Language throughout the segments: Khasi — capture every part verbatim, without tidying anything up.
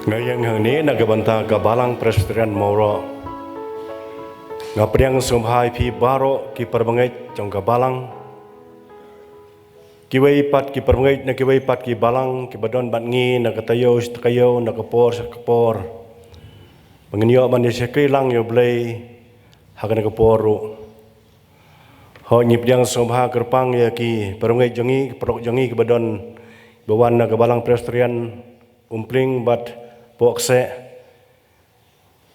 Nga ïeng hangne na ka bynta ka Balang Presbyterian Mawroh. Nga pdiang sngewbha ïa phi baroh ki para bangeit jong ka Balang. Kiwei pat ki para bangeit na kiwei pat ki Balang kiba don bad ngi na ka taïew sha ka taïew, na ka por sha ka por. Ba ngin ïoh ban ïa shakri lang ïa U Blei ha kane ka por ruh. Hooid, ngi pdiang sngewbha kyrpang ïa ki para bangeit jong ngi, ki paralok jong ngi kiba don, ba wan na ka Balang Presbyterian Umpling bad Pohkseh,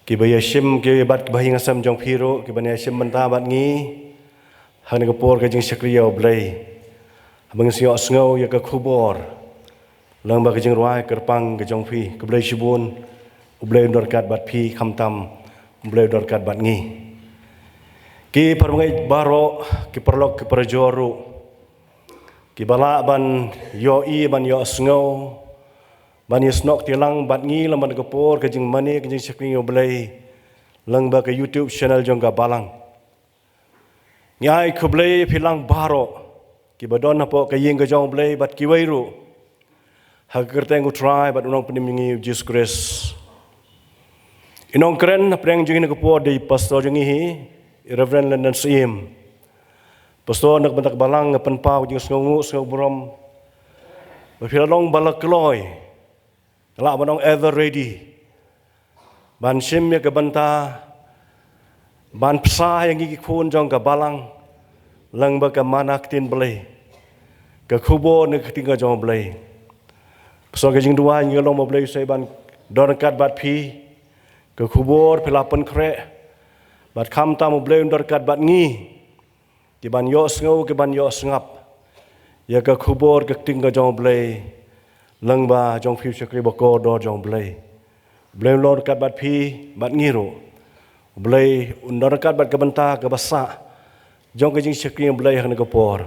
kiba ïashim, kiba ïa bad ki bahaïing hasem jong phi ruh kiba ïashim bynta bad ngi ha kane ka por ka jingshakri ïa U Blei. Haba ngin sa ïohsngew ïa ka khubor lyngba ka jingrwai kyrpang ka jong phi, khublei shibun. U Blei un don ryngkat bad phi, khamtam U Blei un don ryngkat bad ngi. Ki para bangeit baroh, ki paralok ki parajor ruh kiba lah ban ïohi, ban ïohsngew, ban ïasnoh kti lang bad ngi lyngba ka por ka jingmane ka jingshakri ïa U Blei lyngba ka YouTube channel jong ka Balang. Ngi ai khublei ïa phi lang baroh kiba don hapoh ka ïing ka jong U Blei bad kiwei ruh ha ka kyrteng U Trai bad U Nongpynim jong ngi U Jisu Khrist. I nongkren hapdeng jong ngi na ka por dei i pastor jong ngi hi, i Reverend Lyndon Syiem. Pastor, na ka bynta ka Balang nga pynpaw ka jingsngewnguh sngewburom ba phi la long ba la kloi, nga lah ban ong ever ready ban shim ïa ka bynta ban bsa ïa ngi ki khun jong ka Balang lyngba ka manna ktien Blei, ka khubor na ka ktien ka jong U Blei. Pastor, ka jingduwai ngi long ba U Blei u sa ïa ban don ryngkat bad phi. Ka khubor phi la pynkhreh bad khamtam U Blei un don ryngkat bad ngi, ki ban ïohsngew, ki ban ïohsngap ïa ka khubor ka ktien ka jong U Blei lyngba jong phi u shakri ba kordor jong U Blei. U Blei un long ryngkat bad phi bad ngi ruh. U Blei un don ryngkat bad ka bynta kaba sah jong ka jingshakri ïa U Blei ha kane ka por.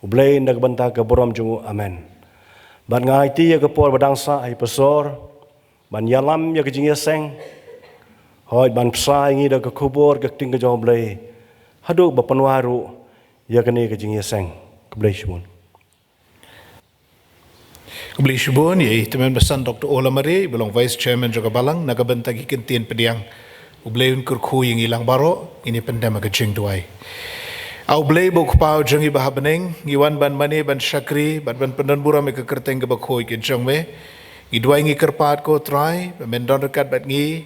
U Blei na ka bynta ka burom jong u. Amen. Bad nga aiti ïa ka por ba dang sah ha i pastor ban ïalam ïa ka jingïaseng, hooid, ban bsa ïa ngi da ka khubor ka ktien ka jong U Blei haduh ba pynwai ruh ïa kane ka jingïaseng. Khublei shibun. Khublei shibun ïa i Tymmen Basan Doctor O. Lamare, ba long Vice Chairman jong ka Balang, na ka bynta ki kyntien pdiang. U Blei un kyrkhu ïa ngi lang baroh. Ngin ïa pyndem ha ka jingduwai. A U Blei ba u Kpa u jong ngi ba ha bneng, ngi wan ban mane, ban shakri bad ban pyndonburom ïa ka kyrteng kaba khuid ka jong me. Ngi duwai, ngi kyrpad, ko Trai, ba men don ryngkat bad ngi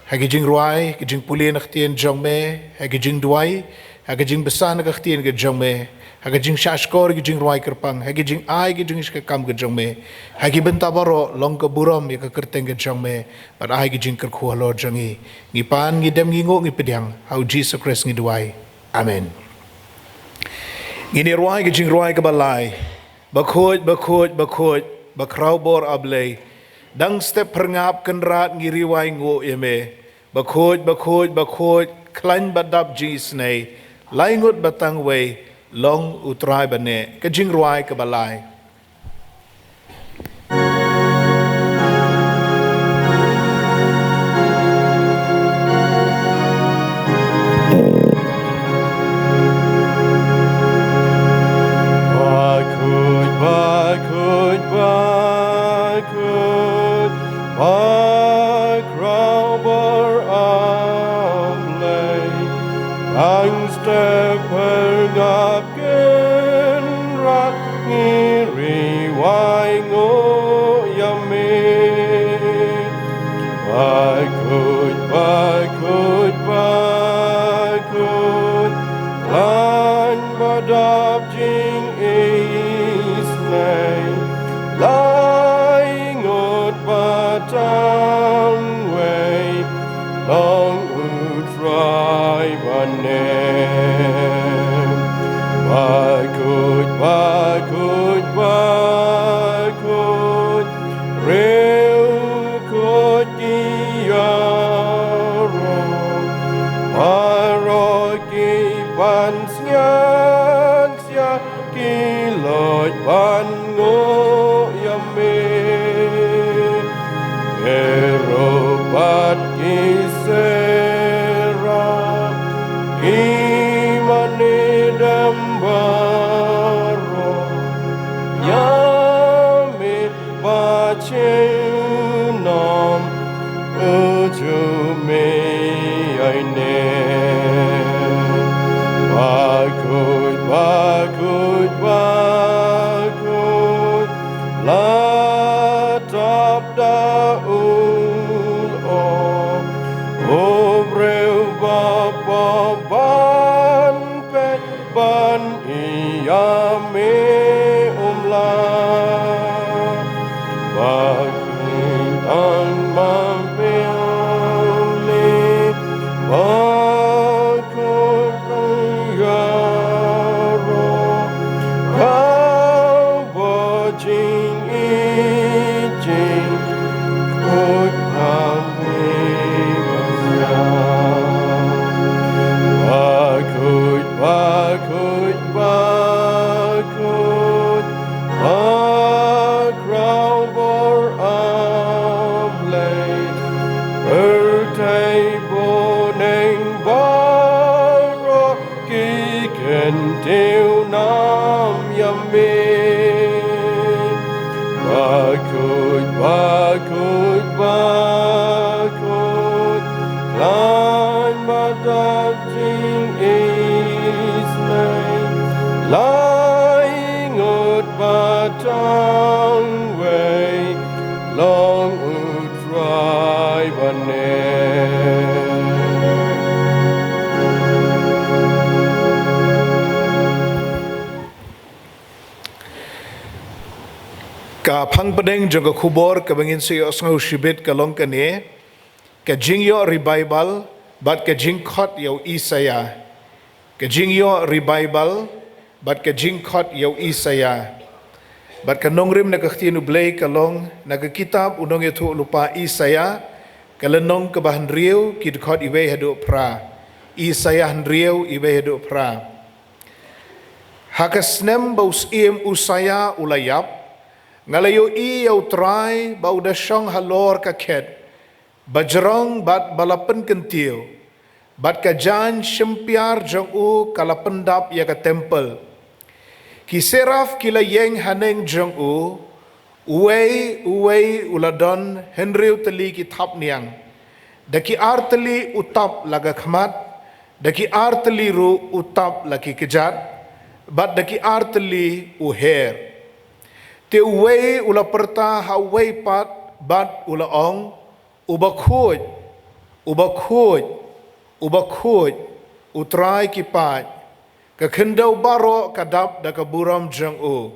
ha ki jingrwai, ki jingpule na ka ktien jong me, ha ki jingduwai, ha ki jingbsa na ka ktien ka jong me, ha ki jingshahshkor, ki jingrwai kyrpang, ha ki jingai, ki jingshakam ka jong me, ha ki bynta baroh, long ka burom ïa ka kyrteng ka jong me bad ai ki jingkyrkhu halor jong ngi. Ngi pan, ngi dem, ngi nguh, ngi pdiang, ha U Jisu Khrist ngi duwai. Amen. Ngin ïa rwai ka jingrwai kaba lai. Bakhuid, bakhuid, bakhuid, bakhraw bor A Blei. Dang step pyrngap Kynrad ngi rwai nguh ïa me. Bakhuid, bakhuid, bakhuid, khlaiñ ba dap jingisynei. Lai ngut ba tang wei, long U Trai ba neh. Ka jingrwai kaba lai. Bakhuid, bakhuid, bakhuid, bakhraw bor A Blei. Dang step pyrngap Kynrad ngi rwai nguh ïa me. Bakhuid, bakhuid, bakhuid, khlaiñ ba dap jingisynei, lai ngut ba tang wei, long U Trai ba neh. Bakhuid, bakhuid, bakhuid, riewkhuid ki ïaroh, baroh ki pansngiat sia ki loit ban nguh ïa me. Cherub bad ki seraph, ki mane dem baroh ïa me ba sngewbha. Ïa me um lah ba khun tang ma me me ba khun ïa ro ka ba jing i jing khun ha me ba ïa. Ba khun, ba khun, ba khun, ba khraw bor a Blei. Pyrthei bneng baroh ki kyntiew nam ïa me. Ba khun, ba khun, ba khun, khlaiñ ba dap jingisynei. Lai ngut ba tang wei long u Trai ba neh. Ka phang pdeng jong ka khubor kaba ngin sa ïohsngew shibit ka long kane: ka jingïoh revival bad ka jingkhot ïa u Isaïah. Ka jingïoh revival bad ka jingkhot ïa u Isaïah. Bad ka nongrim na ka ktien u Blei ka long na ka kitab u nongïathuhlypa Isaïah, ka lynnong kaba hynriew, ki dkhot iwei haduh phra. Isaïah hynriew, iwei haduh phra. Ha ka snem ba u syiem Usaïah u la ïap, nga la ïohi ïa u Trai ba u da shong halor ka khet ba jrong bad ba la pynkyntiew, bad ka jaiñ shympiar jong u ka la pyndap ïa ka templ. Ki seraph ki la ïeng haneng jong u, uwei uwei u la don hynriew tylli ki thapniang. Da ki ar tylli u tap la ka khmat, da ki ar tylli ruh u tap la ki kjat, bad da ki ar tylli u her. Te uwei u la pyrta ha uwei pat bad u la ong, Uba khuid, uba khuid, uba khuid, u Trai ki paid, ka khyndew baroh ka dap da ka burom jong u.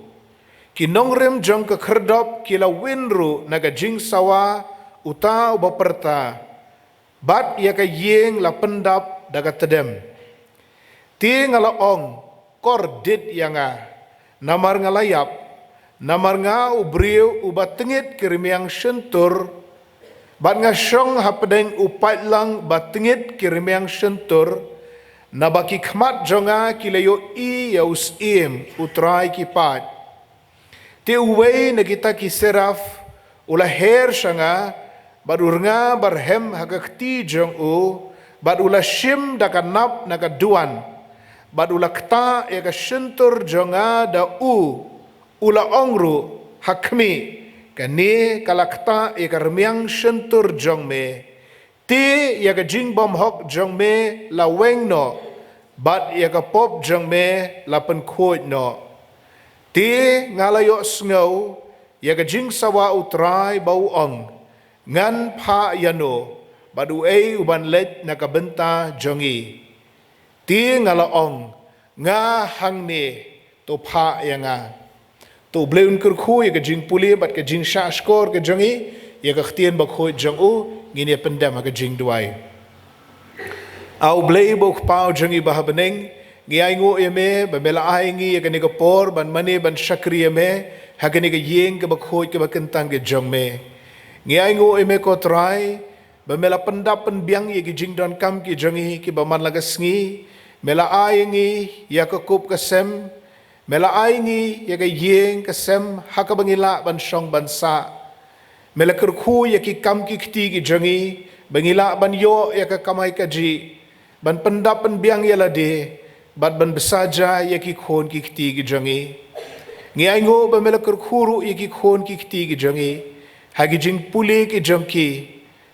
Ki nongrim jong ka khyrdop ki la win ruh na ka jingsawa uta uba pyrta, bad ïa ka ïing la pyndap da ka tdem. Te nga la ong, kordit ïa nga, namar nga la ïap, namar nga u briew uba tngit ki rmiang shyntur, bad nga shong hapdeng u paidlang ba tngit ki rmiang shyntur, naba ki khmat jong nga ki la ïohi ïa u Syiem, u Trai ki paid. Te uwei na kita ki seraph u la her sha nga, bad u rnga barhem ha ka kti jong u, bad u la shim da ka nap na ka duwan, bad u la ktah ïa ka shyntur jong nga da u, u la ong ruh, ha khmih, kane ka la ktah ïa ka rmiang shyntur jong me. Te ïa ka jingbymhok jong me la weng noh, bad ïa ka pop jong me la pynkhuid noh. Te nga la ïohsngew ïa ka jingsawa u Trai ba u ong, ngan phah ïano, bad uei uban leit na ka bynta jong ngi. Te nga la ong, nga hangne, to phah ïa nga. To u Blei un kyrkhu ïa ka jingpule bad ka jingshahshkor ka jong ngi ïa ka ktien bakhuid jong u. Ngin ïa pyndem ha ka jingduwai. A u Blei ba u Kpa jong ngi ba ha bneng, ngi ainguh ïa me ba me la ai ngi ïa kane ka por ban mane ban shakri ïa me ha kane ka ïing kaba khuid kaba kyntang ka jong me. Ngi ainguh ïa me ko Trai, ba me la pyndap pynbiang ïa ki jingdonkam ki jong ngi kiba man la ka sngi. Me la ai ngi ïa ka kup ka sem. Me la ai ngi ïa ka ïing ka sem ha kaba ngi lah ban shong ban sah. Me la kyrkhu ïa ki kam ki kti ki jong ngi ba ngi lah ban ïoh ïa ka kamai kajih, ban pyndap pynbiang ïa lade, bad ban bsa ja ïa ki khun ki kti ki jong ngi. Ngi ainguh ba me la kyrkhu ruh ïa ki khun ki kti ki jong ngi ha ki jingpule ki jong ki,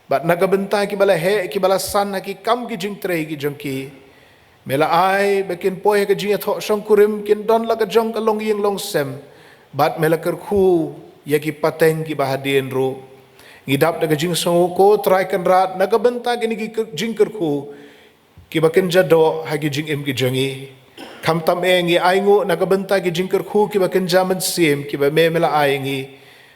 bad na ka bynta kiba la heh kiba la san ha ki kam ki jingtrei ki jong ki. Me la ai ba kin poi ha ka jingïathoh shongkurim, kin don la ka jong ka longïing longsem, bad me la kyrkhu ïa ki pateng kiba hadien ruh. Ngi dap da ka jingsngew ko Trai Kynrad na ka bynta kine ki kyr-, jingkyrkhu kiba kynja doh ha ki jingim ki jong ngi. Khamtam eh ngi ainguh na ka bynta ki jingkyrkhu kiba kynja mynsiem kiba me me la ai ngi,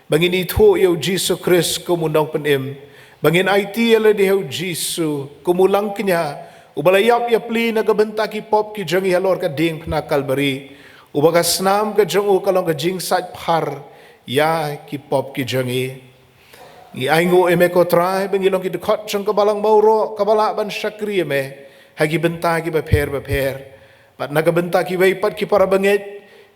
ba ngin ithuh ïa u Jisu Khrist kum u nongpynim, ba ngin aiti ïa lade ha u Jisu kum u langkñia uba la ïap ïa pli na ka bynta ki pop ki jong ngi halor ka diengphna Kalbari, uba ka snam ka jong u ka long ka jingsait phar ïa ki pop ki jong ngi. Ngi ainguh ïa me ko Trai ba ngi long ki dkhot jong ka balang baroh kaba lah ban shakri ïa me ha ki bynta kiba pher bapher. Bad na ka bynta kiwei pat ki para bangeit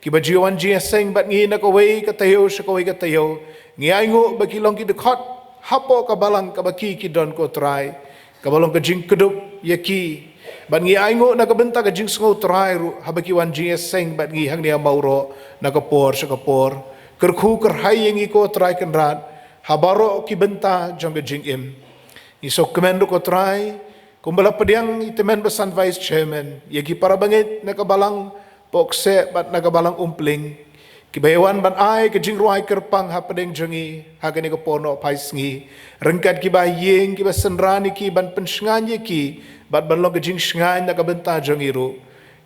kiba ju wan jingïaseng bad ngi na kawei ka taïew sha kawei ka taïew, ngi ainguh ba ki long ki dkhot hapoh ka balang kaba ki ki don ko Trai, kaba long ka jingkdup ïa ki. Bad ngi ainguh na ka bynta ka jingsngew Trai ruh haba ki wan jingïaseng bad ngi hangne ha Mawroh na ka por sha ka por. Kyrkhu kyrhai ïa ngi ko Trai Kynrad ha baroh ki bynta jong ka jingim. Ngi sngewkmen ruh ko Trai kumba la pdiang i tymmen basan Vice Chairman ïa ki para bangeit na ka balang Pohkseh bad na ka balang Umpling, kiba ïawan ban ai ka jingrwai kyrpang hapdeng jong ngi ha kane ka por noh phai sngi, ryngkat kiba ïing kiba synran ïa ki ban pynshngaiñ ïa ki bad ban long ka jingshngaiñ na ka bynta jong ngi ruh.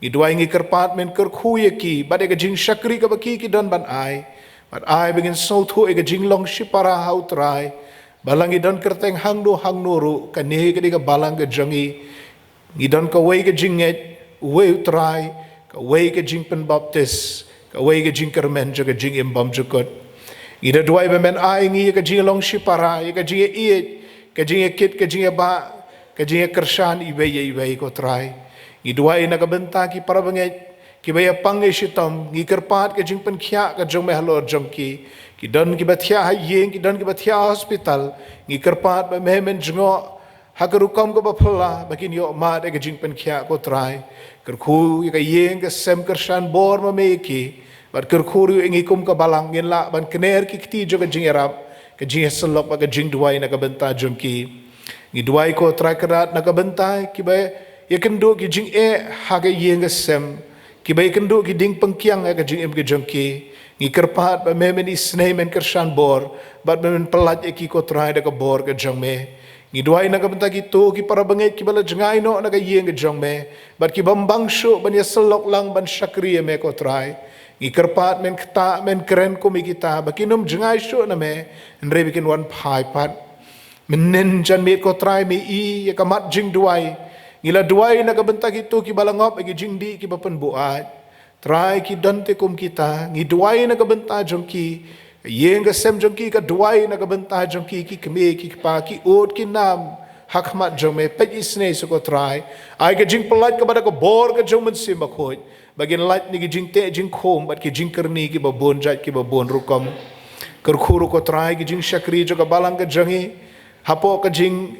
Ngi duwai ngi kyrpad men kyrkhu ïa ki bad ïa ka jingshakri kaba ki ki don ban ai, bad ai ba ngin sngewthuh ïa ka jinglong shipara ha u Trai. Ba la ngi don kyrteng hangno hangno ruh, kane ka dei ka balang ka jong ngi. Ngi don kawei ka jingngeit, uwei u Trai, kawei ka jingpynbaptis, kawei ka jingkyrmen jong ka jingim bymjukut. Ngi da duwai ba men ai ngi ïa ka jinglong shipara, ïa ka jingïaieit, ka jingïakit, ka jingïabah, ka jingïakyrshan iwei ïa iwei ko Trai. Ngi duwai na ka bynta ki para bangeit kiba ïapang ïa shitom, ngi kyrpad ka jingpynkhiah ka jong me halor jong ki. Ki don kiba thiah ha ïing, ki don kiba thiah ha hospital. Ngi kyrpad ba me men jngoh ha ka rukom kaba phylla ba kin ïoh mad ïa ka jingpynkhiah ko Trai. Kyrkhu ïa ka ïing ka sem kyrshan bor ma me ïa ki. Bad kyrkhu ruh ïa ngi kum ka balang ngin lah ban kner ki kti jong ka jingïarap, ka jingïasyllok bad ka jingduwai na ka bynta jong ki. Ngi duwai ko Trai Kynrad na ka bynta kiba ïakynduh ki jingeh ha ka ïing ka sem, kiba ïakynduh ki dieng pynkiang ha ka jingim ka jong ki. Ngi kyrpad ba me men isynei, men kyrshan bor, bad ba men pyllait ïa ki ko Trai da ka bor ka jong me. Ngi duwai na ka bynta kito ki para bangeit kiba la jngai noh na ka ïing ka jong me, bad ki bym bang shuh ban ïasyllok lang ban shakri ïa me ko Trai. Ngi kyrpad men ktah, men kren kum ïa kita ba kin ym jngai shuh na me, hynrei ba kin wan phai pat. Mynnin janmiet ko Trai, me i ïa ka mat jingduwai. Ngi la duwai na ka bynta kito kiba la ngop ïa ki jingdih kiba pynbuaid. Trai, ki don te kum kita, ngi duwai na ka bynta jong ki. Ka ïing ka sem jong ki ka duwai na ka bynta jong ki, ki kmie ki kpa, ki ud ki nam ha khmat jong me. Peit isynei sha ko Trai. Ai ka jingpyllait kaba da ka bor ka jong u Mynsiem Bakhuid, ba kin lait na ki jingteh jingkhum bad ki jingkyrni kiba bun jait kiba bun rukom. Kyrkhu ruh ko Trai ki jingshakri jong ka balang ka jong ngi, hapoh ka jing,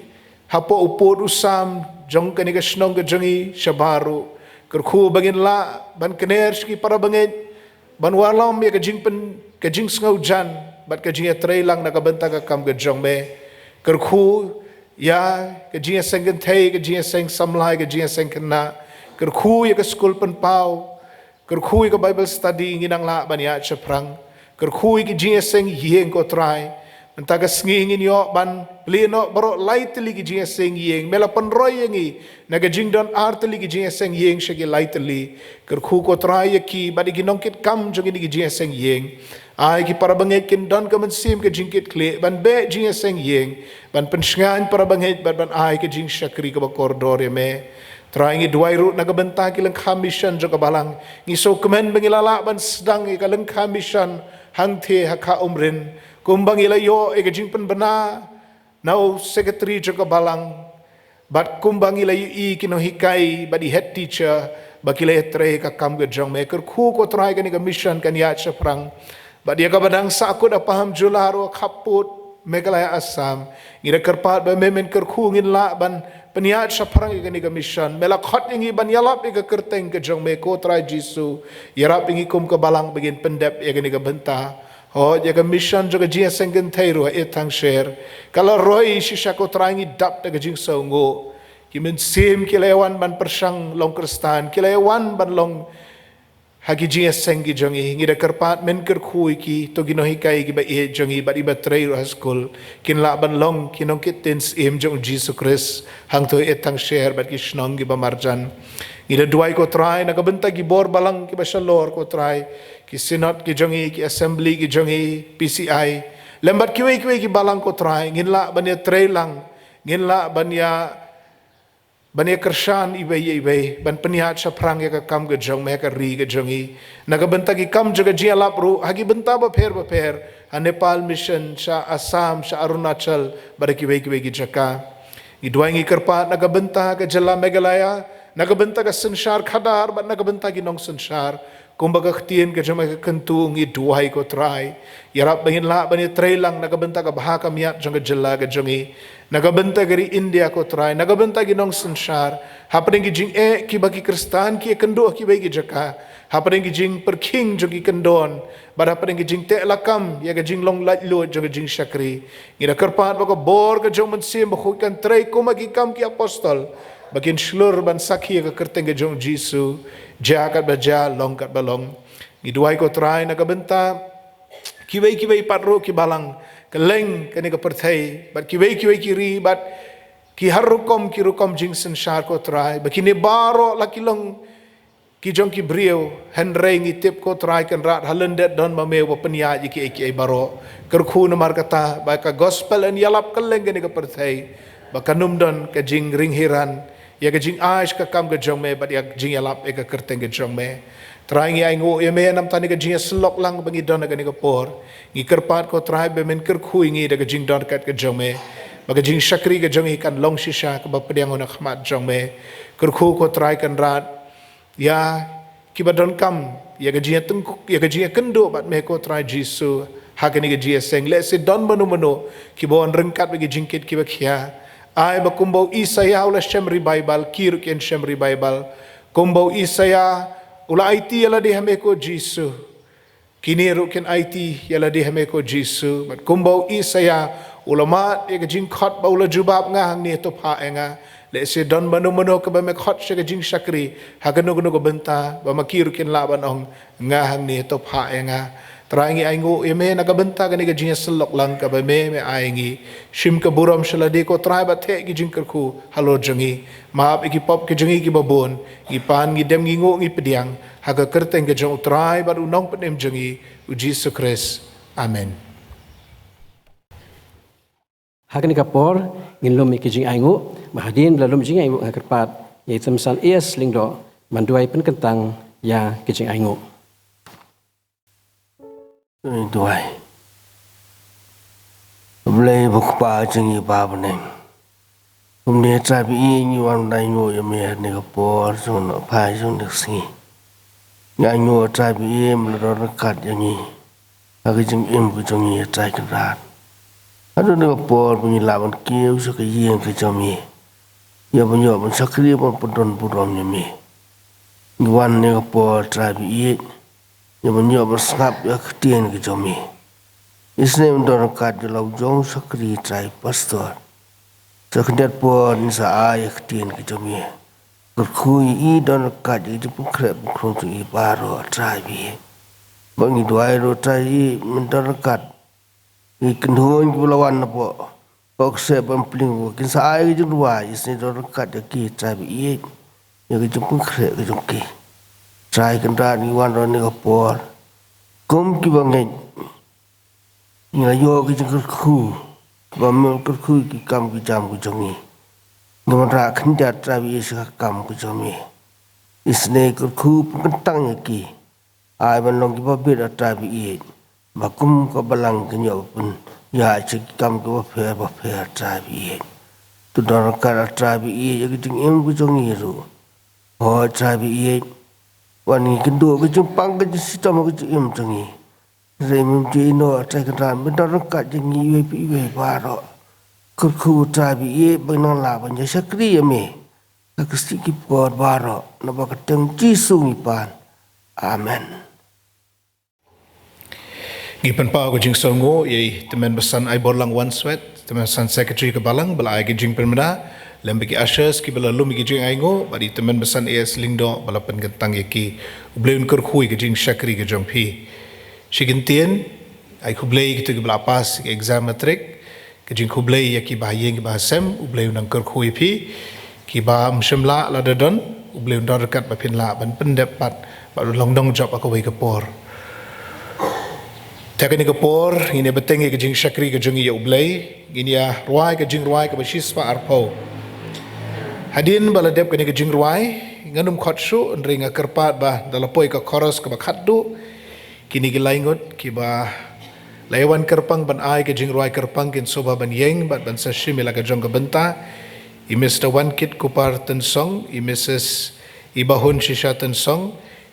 hapoh u pud u sam jong kane ka shnong ka jong ngi shabar ruh. Kyrkhu ba ngin lah ban kner sha ki para bangeit ban wallam ïa ka jingpyn, ka jingsngewjan bad ka jingïatreilang na ka bynta ka kam ka jong me. Kyrkhu ïa ka jingïaseng kynthei, ka jingïaseng samla, ka jingïaseng khynnah. Kyrkhu ïa ka skul pynpaw. Kyrkhu ïa ka Bible study, ngin nang lah ban ïaid shaphrang. Kyrkhu ïa ki jingïaseng ïing ko Trai. Mynta ka sngi ngin ïoh ban plie noh baroh lai tylli ki jingïaseng ïing. Me la pynroi ïa ngi na ka jingdon ar tylli ki jingïaseng ïing sha ki lai tylli. Kyrkhu ko Trai ïa ki bad ïa ki nongkitkam jong kine ki jingïaseng ïing. Ai ki para bangeit kin don ka mynsiem ka jingkitkhlieh ban beh jingïaseng ïing, ban pynshngaiñ para bangeit bad ban ai ka jingshakri kaba kordor ïa me. Trai, ngi duwai ruh na ka bynta ki lyngkha mission jong ka balang. Ngi sngewkmen ba ngi la lah ban sdang ïa ka lyngkha mission hangthie ha Kha Umrin, kumba ngi la ïoh ïa ka jingpynbna na u secretary jong ka balang, bad kumba ngi la ïohi ki nonghikai bad i head teacher ba ki la ïatrei ïa ka kam ka jong me. Kyrkhu ko Trai kane ka mission kan ïaid shaphrang. Bad ïa kaba dang sahkut ha Pahamjula ruh, khappud Meghalaya Assam, ngi da kyrpad ba me men kyrkhu ngin lah ban pynïaid shaphrang ïa kane ka mission. Me la khot ïa ngi ban ïalap ïa ka kyrteng ka jong me ko Trai Jisu. Ïarap ïa ngi kum ka balang ba ngin pyndep ïa kane ka bynta. Hooid, ïa ka mission jong ka jingïaseng kynthei ruh ha Ithang Sher, ka la roi shisha ko Trai, ngi dap da ka jingsngewnguh. Ki mynsiem ki la ïawan ban pyrshang long Khristan, ki la ïawan ban long ha ki jingïaseng ki jong ngi. Ngi da kyrpad men kyrkhu ïa ki, to ki nonghikai kiba ïeit jong ngi bad kiba trei ruh ha skul, kin lah ban long ki nongkit ktien syiem jong U Jisu Khrist hangto ha thangsher bad ki shnong kiba marjan. Ngi da duwai, ko Trai, na ka bynta ki bor balang kiba shalor, ko Trai, ki synod ki jong ngi, ki assembly ki jong ngi, P C I, lem bad kiwei kiwei ki balang, ko Trai, ngin lah ban ïa trei lang, ngin lah ban ïa ban ïa kyrshan iwei ïa iwei, ban pynïaid shaphrang ïa ka kam ka jong me ha ka ri ka jong ngi. Na ka bynta ki kam jong ka jingïalap ruh ha ki bynta bapher bapher, ha Nepal Mission, sha Assam, sha Arunachal, bad ha kiwei kiwei ki jaka. Ngi duwai, ngi kyrpad na ka bynta ka jylla Meghalaya, na ka bynta ka synshar khadar bad na ka bynta ki nongsynshar. Kumba ka ktien ka jong me ka kyntu, ngi duwai, ko Trai, ïarap ba ngin lah ban ïa trei lang na ka bynta ka bha ka miat jong ka jylla ka jong ngi, na ka bynta ka ri India, ko Trai, na ka bynta ki nongsynshar, hapdeng ki jingeh kiba ki Khristan ki ïakynduh ha kiwei ki jaka, hapdeng ki jingpyrkhing jong ki kyndon, bad hapdeng ki jingteh lakam ïa ka jinglong laitluid jong ka jingshakri. Ngi da kyrpad ba ka bor ka jong U Mynsiem Bakhuid kan trei kum ha ki Kam ki Apostol, ba kin shlur ban sakhi ïa ka kyrteng ka jong U Jisu, jia katba jia, long katba long. Ngi duwai, ko Trai, na ka bynta kiwei kiwei pat ruh ki balang kylleng kane ka pyrthei, bad kiwei kiwei ki ri, bad ki har rukom ki rukom jingsynshar, ko Trai, ba kine baroh la ki long ki jong ki briew, hynrei ngi tip, ko Trai Kynrad, ha lyndet don ma me uba pynïaid ïa kiei kiei baroh. Kyrkhu namar kata ba ka gospel yn ïalap kylleng kane ka pyrthei, ba kan ym don ka jingring hiran ïa ka jingai sha ka kam ka jong me bad ïa ka jingïalap ïa ka kyrteng ka jong me. Trai, ngi ainguh ïa me namar kane ka jingïasyllok lang ba ngi don ha kane ka por. Ngi kyrpad, ko Trai, ba men kyrkhu ïa ngi da ka jingdon ryngkat ka jong me, ba ka jingshakri ka jong ngi kan long shisha kaba pdiang ha khmat jong me. Kyrkhu, ko Trai Kynrad, ïa kiba donkam ïa ka jingïatyngkhuh, ïa ka jingïakynduh bad me, ko Trai Jisu, ha kane ka jingïaseng. Lehse don mano mano kiba wan ryngkat bad ki jingkit kiba khia. Ai ba kumba u Isaïah u la shem revival, ki ruh kin shem revival. Kumba u Isaïah u la aiti ïa lade ha me, ko Jisu, kine ruh kin aiti ïa lade ha me, ko Jisu. Bad kumba u Isaïah u la mad ïa ka jingkhot ba u la jubab, nga hangne, to phah ïa nga. Lehse don mano mano kaba me khot sha ka jingshakri ha kano kano ka bynta, ba ma ki ruh kin lah ban ong, nga hangne, to phah ïa nga. Trai, ngi ainguh ïa me na ka bynta kane ka jingïasyllok lang kaba me, me ai ngi. Shim ka burom sha lade, ko Trai, bad theh ki jingkyrkhu halor jong ngi. Map ïa ki pop ki jong ngi kiba bun. Ngi pan, ngi dem, ngi nguh, ngi pdiang ha ka kyrteng ka jong u Trai bad u Nongpynim jong ngi, u Jisu Khrist. Amen. Ha kane ka por ngin lum ïa ki jingainguh, bad hadien ba la lum jingainguh, nga kyrpad ïa i Tymmen San A S Lyngdoh ban duwai pynkyntang ïa ki jingainguh. Ngi duwai. Blei, ko Kpa jong ngi ba ha bneng, kumne Trai ba ïeit, ngi wan ban ainguh ïa me ha kane ka por jong u Nohphai jong kane ka sngi. Ngi ainguh, Trai ba ïeit, me la don ryngkat ïa ngi ha ka jingim ka jong ngi, Trai Kynrad. Haduh kane ka por ba ngi lah ban kiew sha ka ïing ka jong me, ïa ban ïoh ban shakri, ban pyndon burom ïa me. Ngi wan ha kane ka por, Trai ba ïeit, ïa ban ïoh ban sngap ïa ka ktien ka jong me. Isynei me don ryngkat ïa la u jong u shakri, Trai Pastor. Sa khyndiat por ngin sa ai ïa ka ktien ka jong me. Kyrkhu ïa i, don ryngkat ïa ka jingpynkhreh pynkhrum jong i baroh, Trai ba ïeit. Bad ngi duwai ruh, Trai, ïa i men don ryngkat ïa ki kynhun kiba la wan hapoh ka kseh Bampling, ba kin sa ai ka jingrwai. Isynei don ryngkat ïa ki, Trai ba ïeit, ïa ka jingpynkhreh ka jong ki. Trai Kynrad, ngi wan ruh ha kane ka por kum kiba ngeit, ngi la ïoh ka jingkyrkhu, kiba me kyrkhu ïa ki kam ki jam ka jong ngi. Ngi wanrah khyndiat, Trai ba ïeit, sha ka kam ka jong me. Isynei kyrkhu pynkyntang ïa ki, ai ban long kiba bit, A Trai ba ïeit, ba kum ka Balang kin ïoh ban pynïaid sha ki kam kiba pher bapher, Trai ba ïeit. To don ryngkat, A Trai ba ïeit, ïa ka jingim ka jong ngi ruh. Hooid, Trai ba ïeit, wat ngi kynduh ka jingpang ka jingshitom ha ka jingim jong ngi. Hynrei mem ju ïehnoh, A Trai Kynrad, me don ryngkat jong ngi iwei pa iwei baroh. Kyrkhu, Trai ba ïeit, ba ngin nang lah ban ïa shakri ïa me ha ki sngi ki por baroh. Naba ka kyrteng Jisu ngi pan. Amen. Ngi pynpaw ka jingsngewnguh ïa i Tymmen Basan Aiborlang Wanswet, Tymmen Basan Secretary ka Balang, ba la ai ka jingpynbna. Lem bad ki ushers kiba la lum ïa ki jingainguh, bad i tymmen basan A S Lyngdoh ba la pynkyntang ïa ki. U Blei un kyrkhu ïa ka jingshakri ka jong phi. Shi kyntien, ai khublei ïa kito kiba la pass ïa ka exam matric. Ka jingkhublei ïa kiba ha ïing kiba ha sem, U Blei un nang kyrkhu ïa phi. Kiba ym shym lah lada don, U Blei un don ryngkat ba phin lah ban pyndep pat, bad un long nongjop ha kawei ka por. Te ha kane ka por, ngin ïa bteng ïa ka jingshakri ka jong ngi ïa U Blei, ngin ïa rwai ka jingrwai kaba shispah arphew. Hadien ba la dep kane ka jingrwai, ngan ym khot shuh, hynrei nga kyrpad ba, da la poi ka chorus kaba khatduh, kine ki lai ngut, kiba la ïa wan kyrpang ban ai ka jingrwai kyrpang kin sngewbha ban ïeng, bad ban sa shim ïa la ka jong ka bynta, i Mister Wankit Kupar Tynsong, i Missus Ibahun Shisha Tynsong,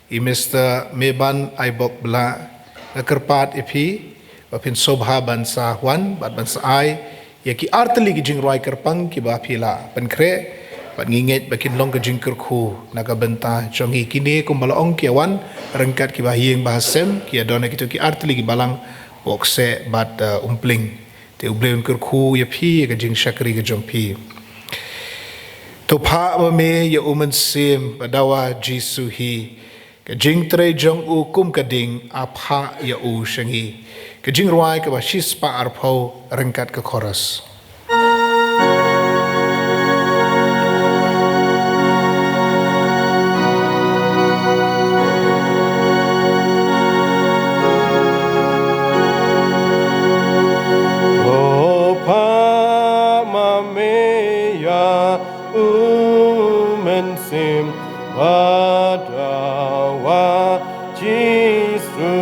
i Mister Meban Aibok Blah, nga kyrpad ïa phi, ba phin sngewbha ban sa wan, bad ban sa ai, ïa ki artylli ki jingrwai kyrpang kiba phi la pynkhreh, bad ngi ngeit ba kin long ka jingkyrkhu, na ka bynta jong ngi kine kumba la ong ki ïa wan, ryngkat kiba ha ïing ba ha sem, ki ïa don ha kito ki artylli ki balang, Bokseh bad, uh, Umpling. Te U Blei un kyrkhu ïa phi, ïa ka jingshakri ka jong phi. To phah ma me ïa u Mynsiem ba dawa Jisu hi. Ka jingtrei jong u kum ka ding, a phah ïa u sha ngi. Ka jingrwai kaba shispah arphew ryngkat ka chorus. To phah ma me ïa u Mynsiem ba dawa Jisu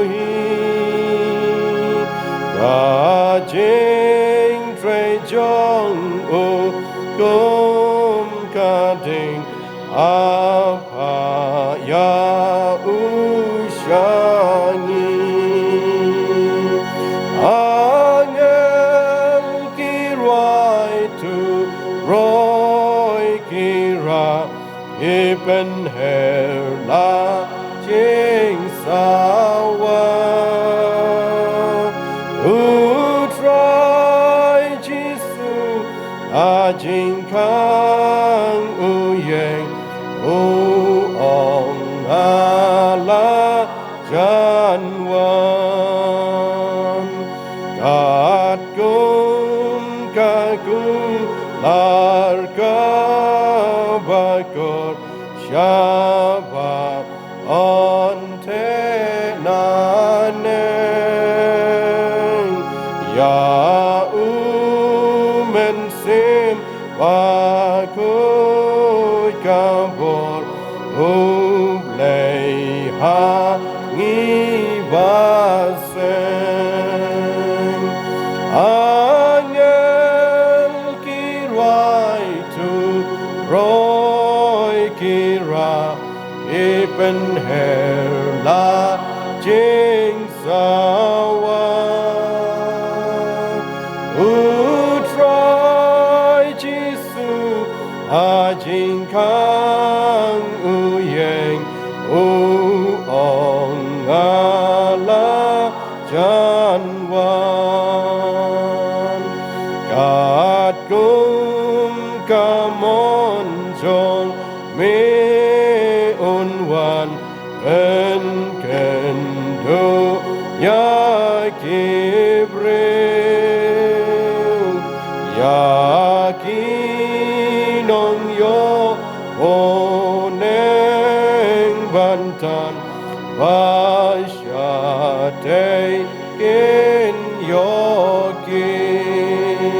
hi. Ka jingtrei jong u kum ka ding, a phah ïa u sha ngi. Angel ki rwai, tu roi ki rah, ki pynher la jingsawa. U Trai Jisu ha jingkhang u ïeng, u ong, nga la jan wan. Katkum ka kular kaba kor, shaba ong te naneng ïa u Mynsiem bakhuid ka bor U Blei ha ngi ba seng. Angel ki rwai, tu roi ki rah, ki pynher la jingsawa. U Trai Jisu ha jingkhang u ïeng, u ong, nga la jan wan. Katkum ka mon jong me un wan, pynkynduh ïa ki briew, ïa ki nongïoh bneng ban tan, ba shatei kin ïoh kiew.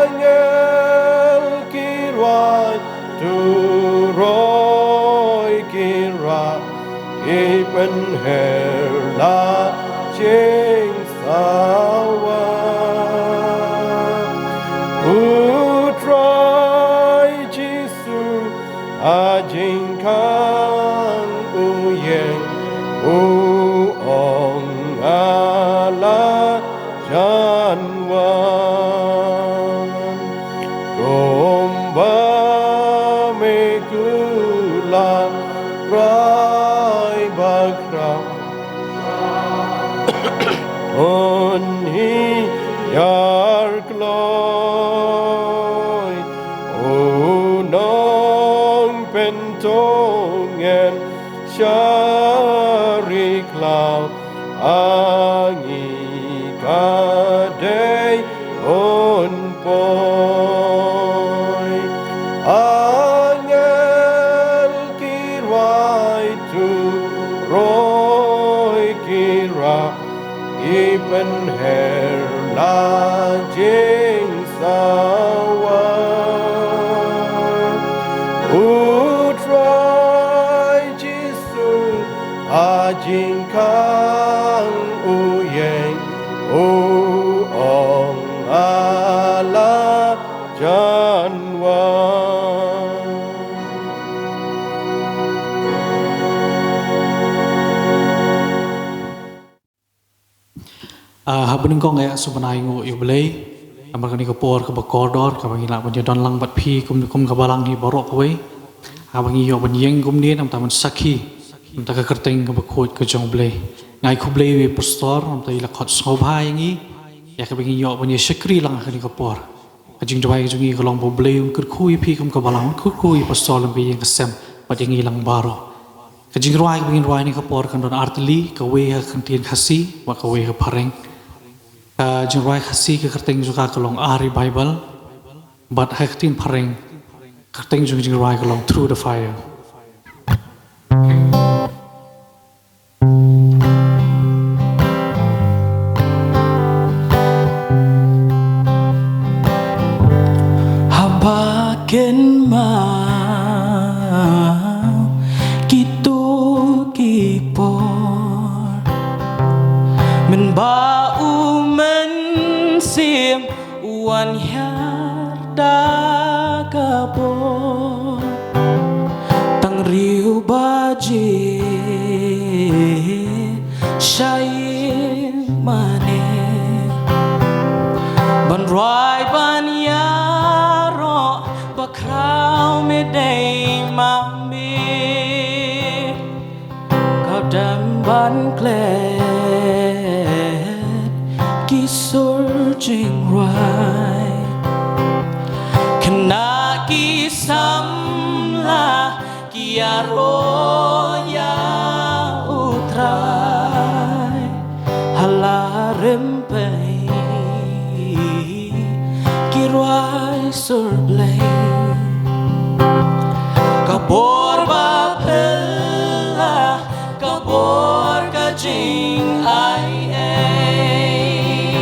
Angel ki rwai, tu roi ki rah, ki pynher la jingsawa. U Trai Jisu ha jingkhang u ïeng, u ong, nga la jan wan. Kumba me kular, Trai bakhraw, un hiar kloi. Ngen sha ri khlaw, a ngi ka dei un poi. Angel ki rwai, turoi ki rah, ki pynher la jingsawa. U Trai Jisu ha jingkhang u ïeng, u ong, ala jan wan. Ah, haba nyngkong nga ïa sngewbha ïa u Blei namar kane ka por kaba kordor kaba ngi lah ban ïa don lang bad phi kum, kum ka balang hi baroh kawei. Haba ngi ïoh ban ïeng kumne namar ban sakhi namar ka kyrteng kaba khuid ka jong u Blei. Nga ai khublei ïa u pastor namar i la khot sngewbha ïa ngi ïa kaba ngi ïoh ban ïa shakri lang ha kane ka por. Ka jingduwai ka jong ngi ka long ba u Blei un kyrkhu ïa phi kum ka balang, un kyrkhu ïa u pastor lem ka ïing ka sem bad ïa ngi lang baroh. Ka jingrwai kaba ngin rwai ha kane ka por kan don artylli, kawei ha ka ktien Khasi bad kawei ha ka phareng. Ka jingrwai Khasi ka kyrteng jong ka ka long A Revival bad ha ka ktien phareng ka kyrteng jong ka jingrwai ka long Through the Fire. Haba kynmaw kito ki por, mynba u Mynsiem u wan hiar da ka bor. Tang riew baje sha ïing mane ban rwai ban ïaroh ba khraw me dei ma me. Ka dang ban klet ki sur jingrwai, kane ki samla ki ïaroh ïa u Trai ha la rympei. Ki rwai sur Blei. Ka bor ba phylla, ka bor ka jingai ei.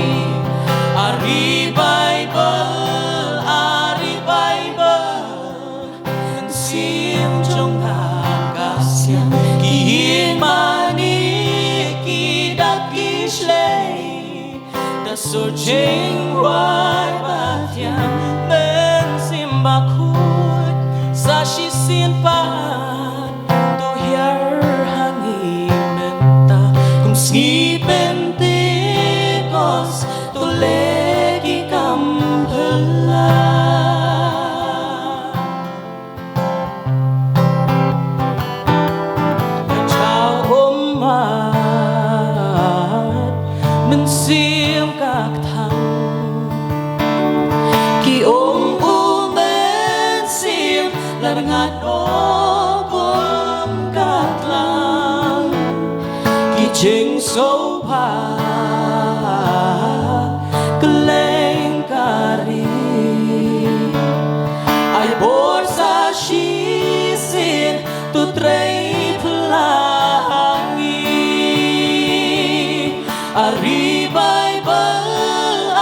A Revival, A Revival, Mynsiem jong nga ka siang. Ki ïing mane ki dap ki shlei da sur jingrwai ba thiang. Mynsiem Bakhuid sa shisien pat to hiar ha ngi mynta. Kum sngi Pentekost to leh ki kam phylla. Ka jaw ummat Mynsiem ka kthang. Ki ong u Mynsiem la rngat, o kum ka tlang. Ki jingsngewbha kylleng ka ri. Ai bor sa shisien to trei phylla ha ngi. A Revival, A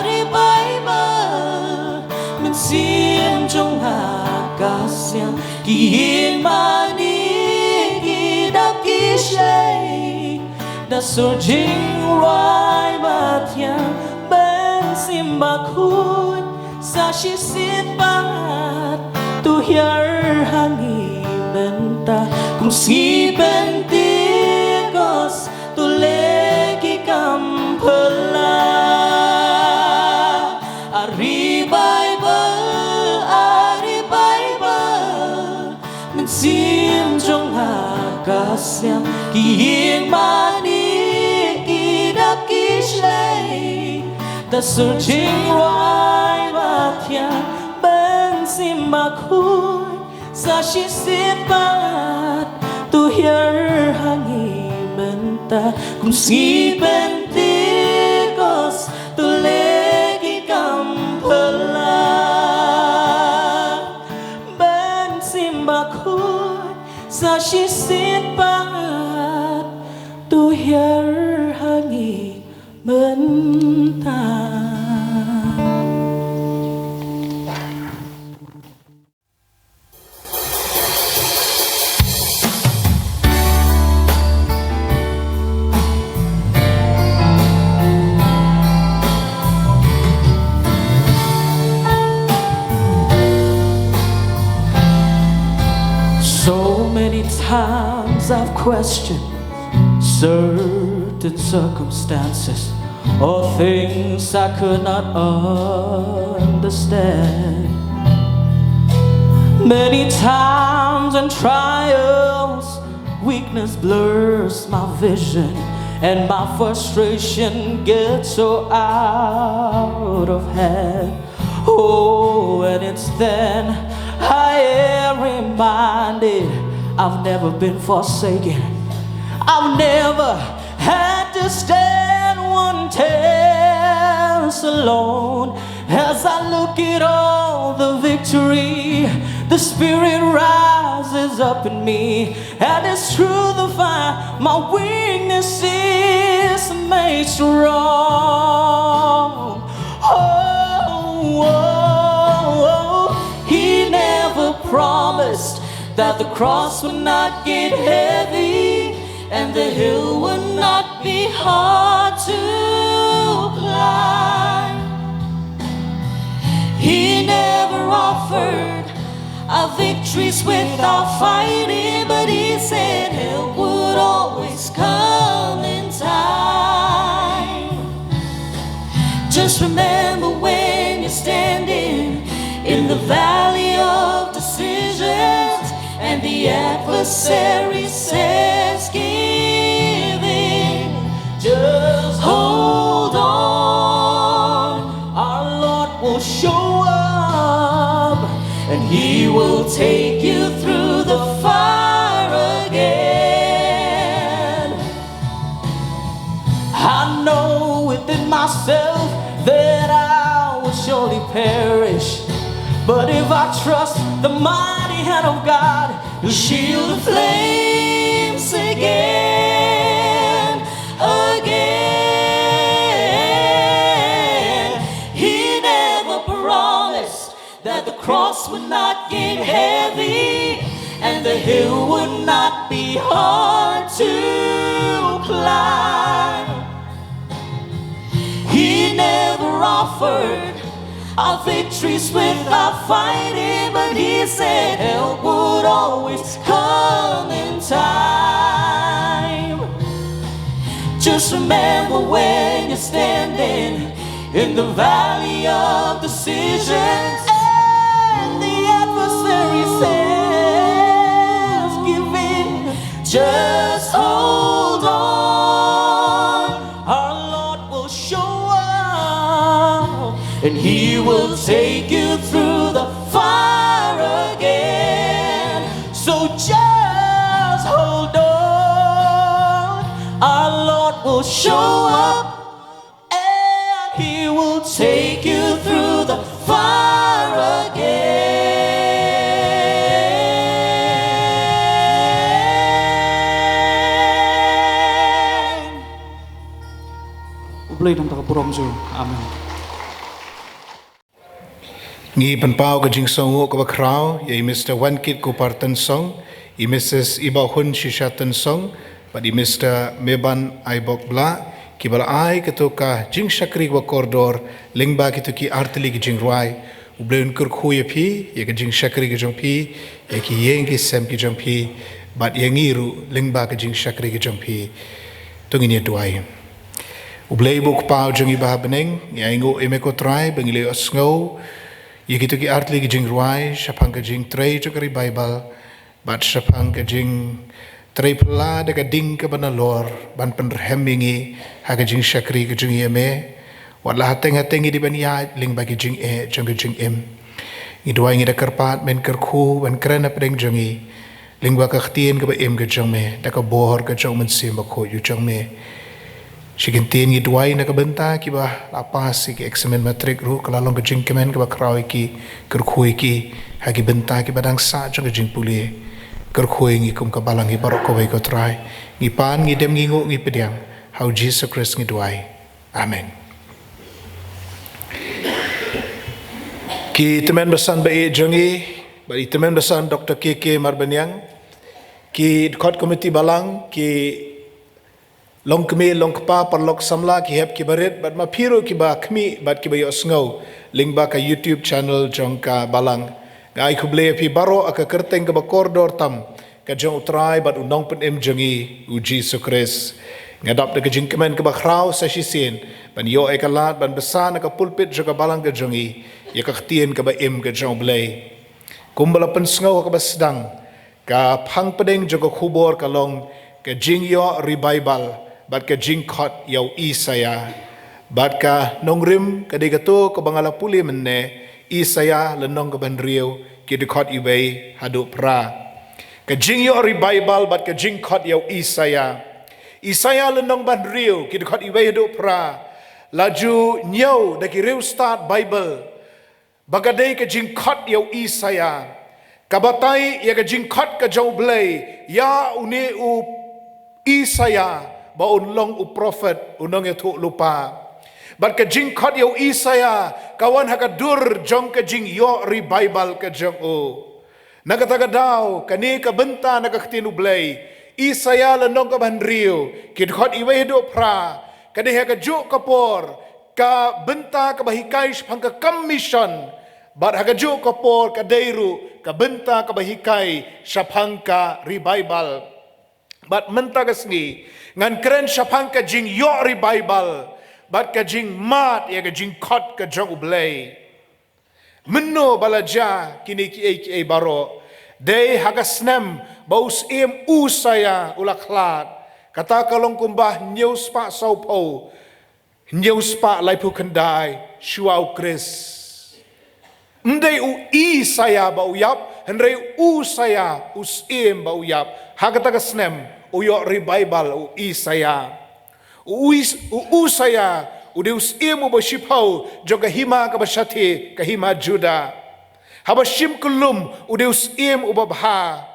Revival, Mynsiem jong nga ka siang. Ki ïing mane ki dap ki shlei da sur jingrwai ba thiang. Mynsiem Bakhuid sa shisien pat to hiar ha ngi mynta. Kum sngi Pentekost to leh ki kam phylla. A Revival, A Revival, Mynsiem jong nga ka siang. Ki ïing mane ki dap ki shlei da sur jingrwai ba thiang. Mynsiem Bakhuid Sa shisien pat to hiar ha ngi mynta, kum sngi Pentekost to leh ki kam phylla. Ban sim bakhuid sa shisien pat to hiar ha ngi mynta. So many times I've questioned certain circumstances or things I could not understand. Many times in trials, weakness blurs my vision, and my frustration gets so out of hand. Oh, and it's then I am reminded I've never been forsaken. I've never had to stand one test alone. As I look at all the victory, the Spirit rises up in me, and it's through the fire my weakness is made strong. Oh, oh, oh. He never promised that the cross would not get heavy and the hill would not be hard to climb. He never offered our victories without fighting, but he said help would always come in time. Just remember when you're standing in the valley of decisions and the adversary says, give in. Just hold on. Our Lord will show up and he will take you through the fire again. I know within myself that I will surely perish. But if I trust the mighty hand of God, he'll shield the flames again, again. He never promised that the cross would not get heavy and the hill would not be hard to climb. He never offered our victories without fighting, but he said help would always come in time. Just remember when you're standing in the valley of decisions and the adversary says, give in. Just hold on. Our Lord will show up and he will take you through the fire again. So just hold on. Our Lord will show up and he will take you through the fire again. U Blei un don ha ka burom jong u. Amen. Ngi pynpaw ka jingsngewnguh kaba khraw ïa i Mister Wankitkup Tynsong, i Missus Ibahun Shisha Tynsong, bad i Mister Meban Aibok Blah, kiba la ai katto ka jingshakri kaba kordor lyngba kito ki artylli ki jingrwai. U Blei un kyrkhu ïa phi ïa ka jingshakri ka jong phi, ïa ki ïing ki sem ki jong phi, bad ïa ngi ruh lyngba ka jingshakri ka jong phi. To ngin ïa duwai. U Blei uba u Kpa jong ngi uba ha bneng, ngi ainguh ïa me ko Trai ba ngi la ïohsngew ïa kito ki artylli ki jingrwai shaphang ka jingtrei jong ka revival, bad shaphang ka jingtrei phylla da ka ding kaba nalor ban pynrhem ïa ngi ha ka jingshakri ka jong ngi ïa me. Wat la hateng hateng ngi dei ban ïaid lyngba ki jingeh jong ka jingim. Ngi duwai, ngi da kyrpad men kyrkhu, men kren hapdeng jong ngi lyngba ka ktien kaba im ka jong me, da ka bor ka jong u Mynsiem Bakhuid u jong me. Shi kyntien ngi duwai na ka bynta kiba la pass ïa ki eksamin matrik ruh, ka la long ka jingkmen kaba khraw ïa ki, kyrkhu ïa ki ha ki bynta kiba dang sah jong ka jingpule. Kyrkhu ïa ngi kum ka balang hi baroh kawei, ko Trai. Ngi pan, ngi dem, ngi nguh, ngi pdiang. Ha u Jisu Khrist ngi duwai. Amen. Ki tymmen basan ba ïeit jong ngi, bad i tymmen basan Doktor K K Marbaniang, ki dkhot komiti balang, ki longkmie longkpa, paralok samla, ki hep ki barit, bad ma phi ruh kiba khmih bad kiba ïohsngew lyngba ka YouTube channel jong ka balang. Nga ai khublei ïa phi baroh ha ka kyrteng kaba kordor tam ka jong u Trai bad u Nongpynim jong ngi u Jisu Khrist. Nga dap da ka jingkmen kaba khraw sa shisien ban ïoh ïa ka lad ban basan ha ka pulpit jong ka balang ka jong ngi ïa ka ktien kaba im ka jong u Blei. Kumba la pynsngew ha kaba sdang, ka phang pdeng jong ka khubor ka long ka jingïoh revival bad ka jingkhot ïa u Isaïah. Bad ka nongrim ka dei kato kaba nga la pule mynne, Isaïah lynnong kaba hynriew, ki dkhot iwei haduh phra. Ka jingïoh revival bad ka jingkhot ïa u Isaïah. Isaïah lynnong ba hynriew, ki dkhot iwei haduh phra, la ju ñiew da ki riewstad Baibl ba ka dei ka jingkhot ïa u Isaïah. Ka batai ïa ka jingkhot ka jong u Blei ïa une u Isaïah ba un long u prophet, u nongïathuh lypa. Bad ka jingkhot ïa u Isaïah ka wan ha ka dur jong ka jingïoh revival ka jong u. Na kata ka daw, kane ka bynta na ka ktien u Blei, Isaïah lynnong kaba hynriew, ki dkhot iwei haduh phra, ka dei ha kajuh ka por ka bynta kaba hikai shaphang ka kam mission, bad ha kajuh ka por ka dei ruh ka bynta kaba hikai shaphang ka revival. Bad mynta ka sngi ngan kren shaphang ka jingïoh revival bad ka jingmad ïa ka jingkhot ka jong u Blei. Mynno ba la jia kine kiei kiei baroh? Dei ha ka snem ba u Syiem Usaïah u la khlad. Kata ka long kumba hynñiew spah sawphew, hynñiew spah laiphew khyndai shuwa u Khrist. Ym dei u Isaïah ba u ïap, hynrei u Usaïah, u syiem ba u ïap. Ha kata ka snem u ïoh revival u Isaïah. U Is-, u Usaïah u dei u syiem uba shiphew jong ka hima kaba shathie, ka hima Judah. Haba shim kyllum u dei u syiem uba bha.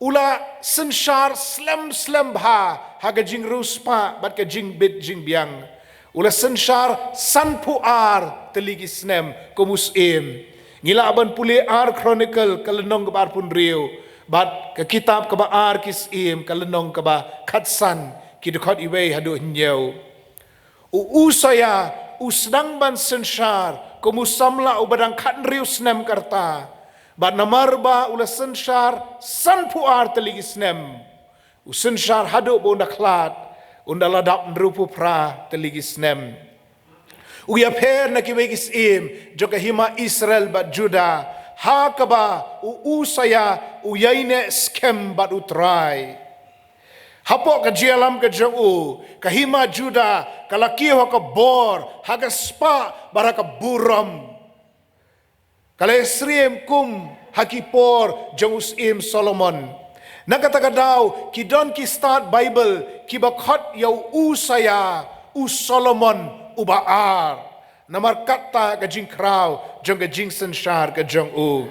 U la synshar slem slem bha ha ka jingriewspah bad ka jingbit jingbiang. U la synshar sanphew ar tylli ki snem kum u syiem. Ngi lah ban pule Ar Chronicle ka lynnong kaba arphew hynriew bad ka kitab kaba Ar Ki Syiem ka lynnong kaba khatsan, ki dkhot iwei haduh hynñiew. U Usaïah u sdang ban synshar kum u samla uba dang khathynriew snem ka rta. Bad namar ba u la synshar sanphew ar tylli ki snem, u synshar haduh ba un da khlad, un da la dap hynriewphew phra tylli ki snem. U ïapher na kiwei ki syiem jong ka hima Israel bad Judah, ha kaba u Usaïah u ïaineh skhem bad u Trai. Hapoh ka jingïalam ka jong u, ka hima Judah ka la kiew ha ka bor, ha ka spah bad ha ka burom. Ka la ïasyriem kum ha ki por jong u Syiem Solomon. Na kata ka daw ki don ki stad Baibl kiba khot ïa u Usaïah u Solomon uba ar. Namar kata ka jingkhraw jong ka jingsynshar ka jong u.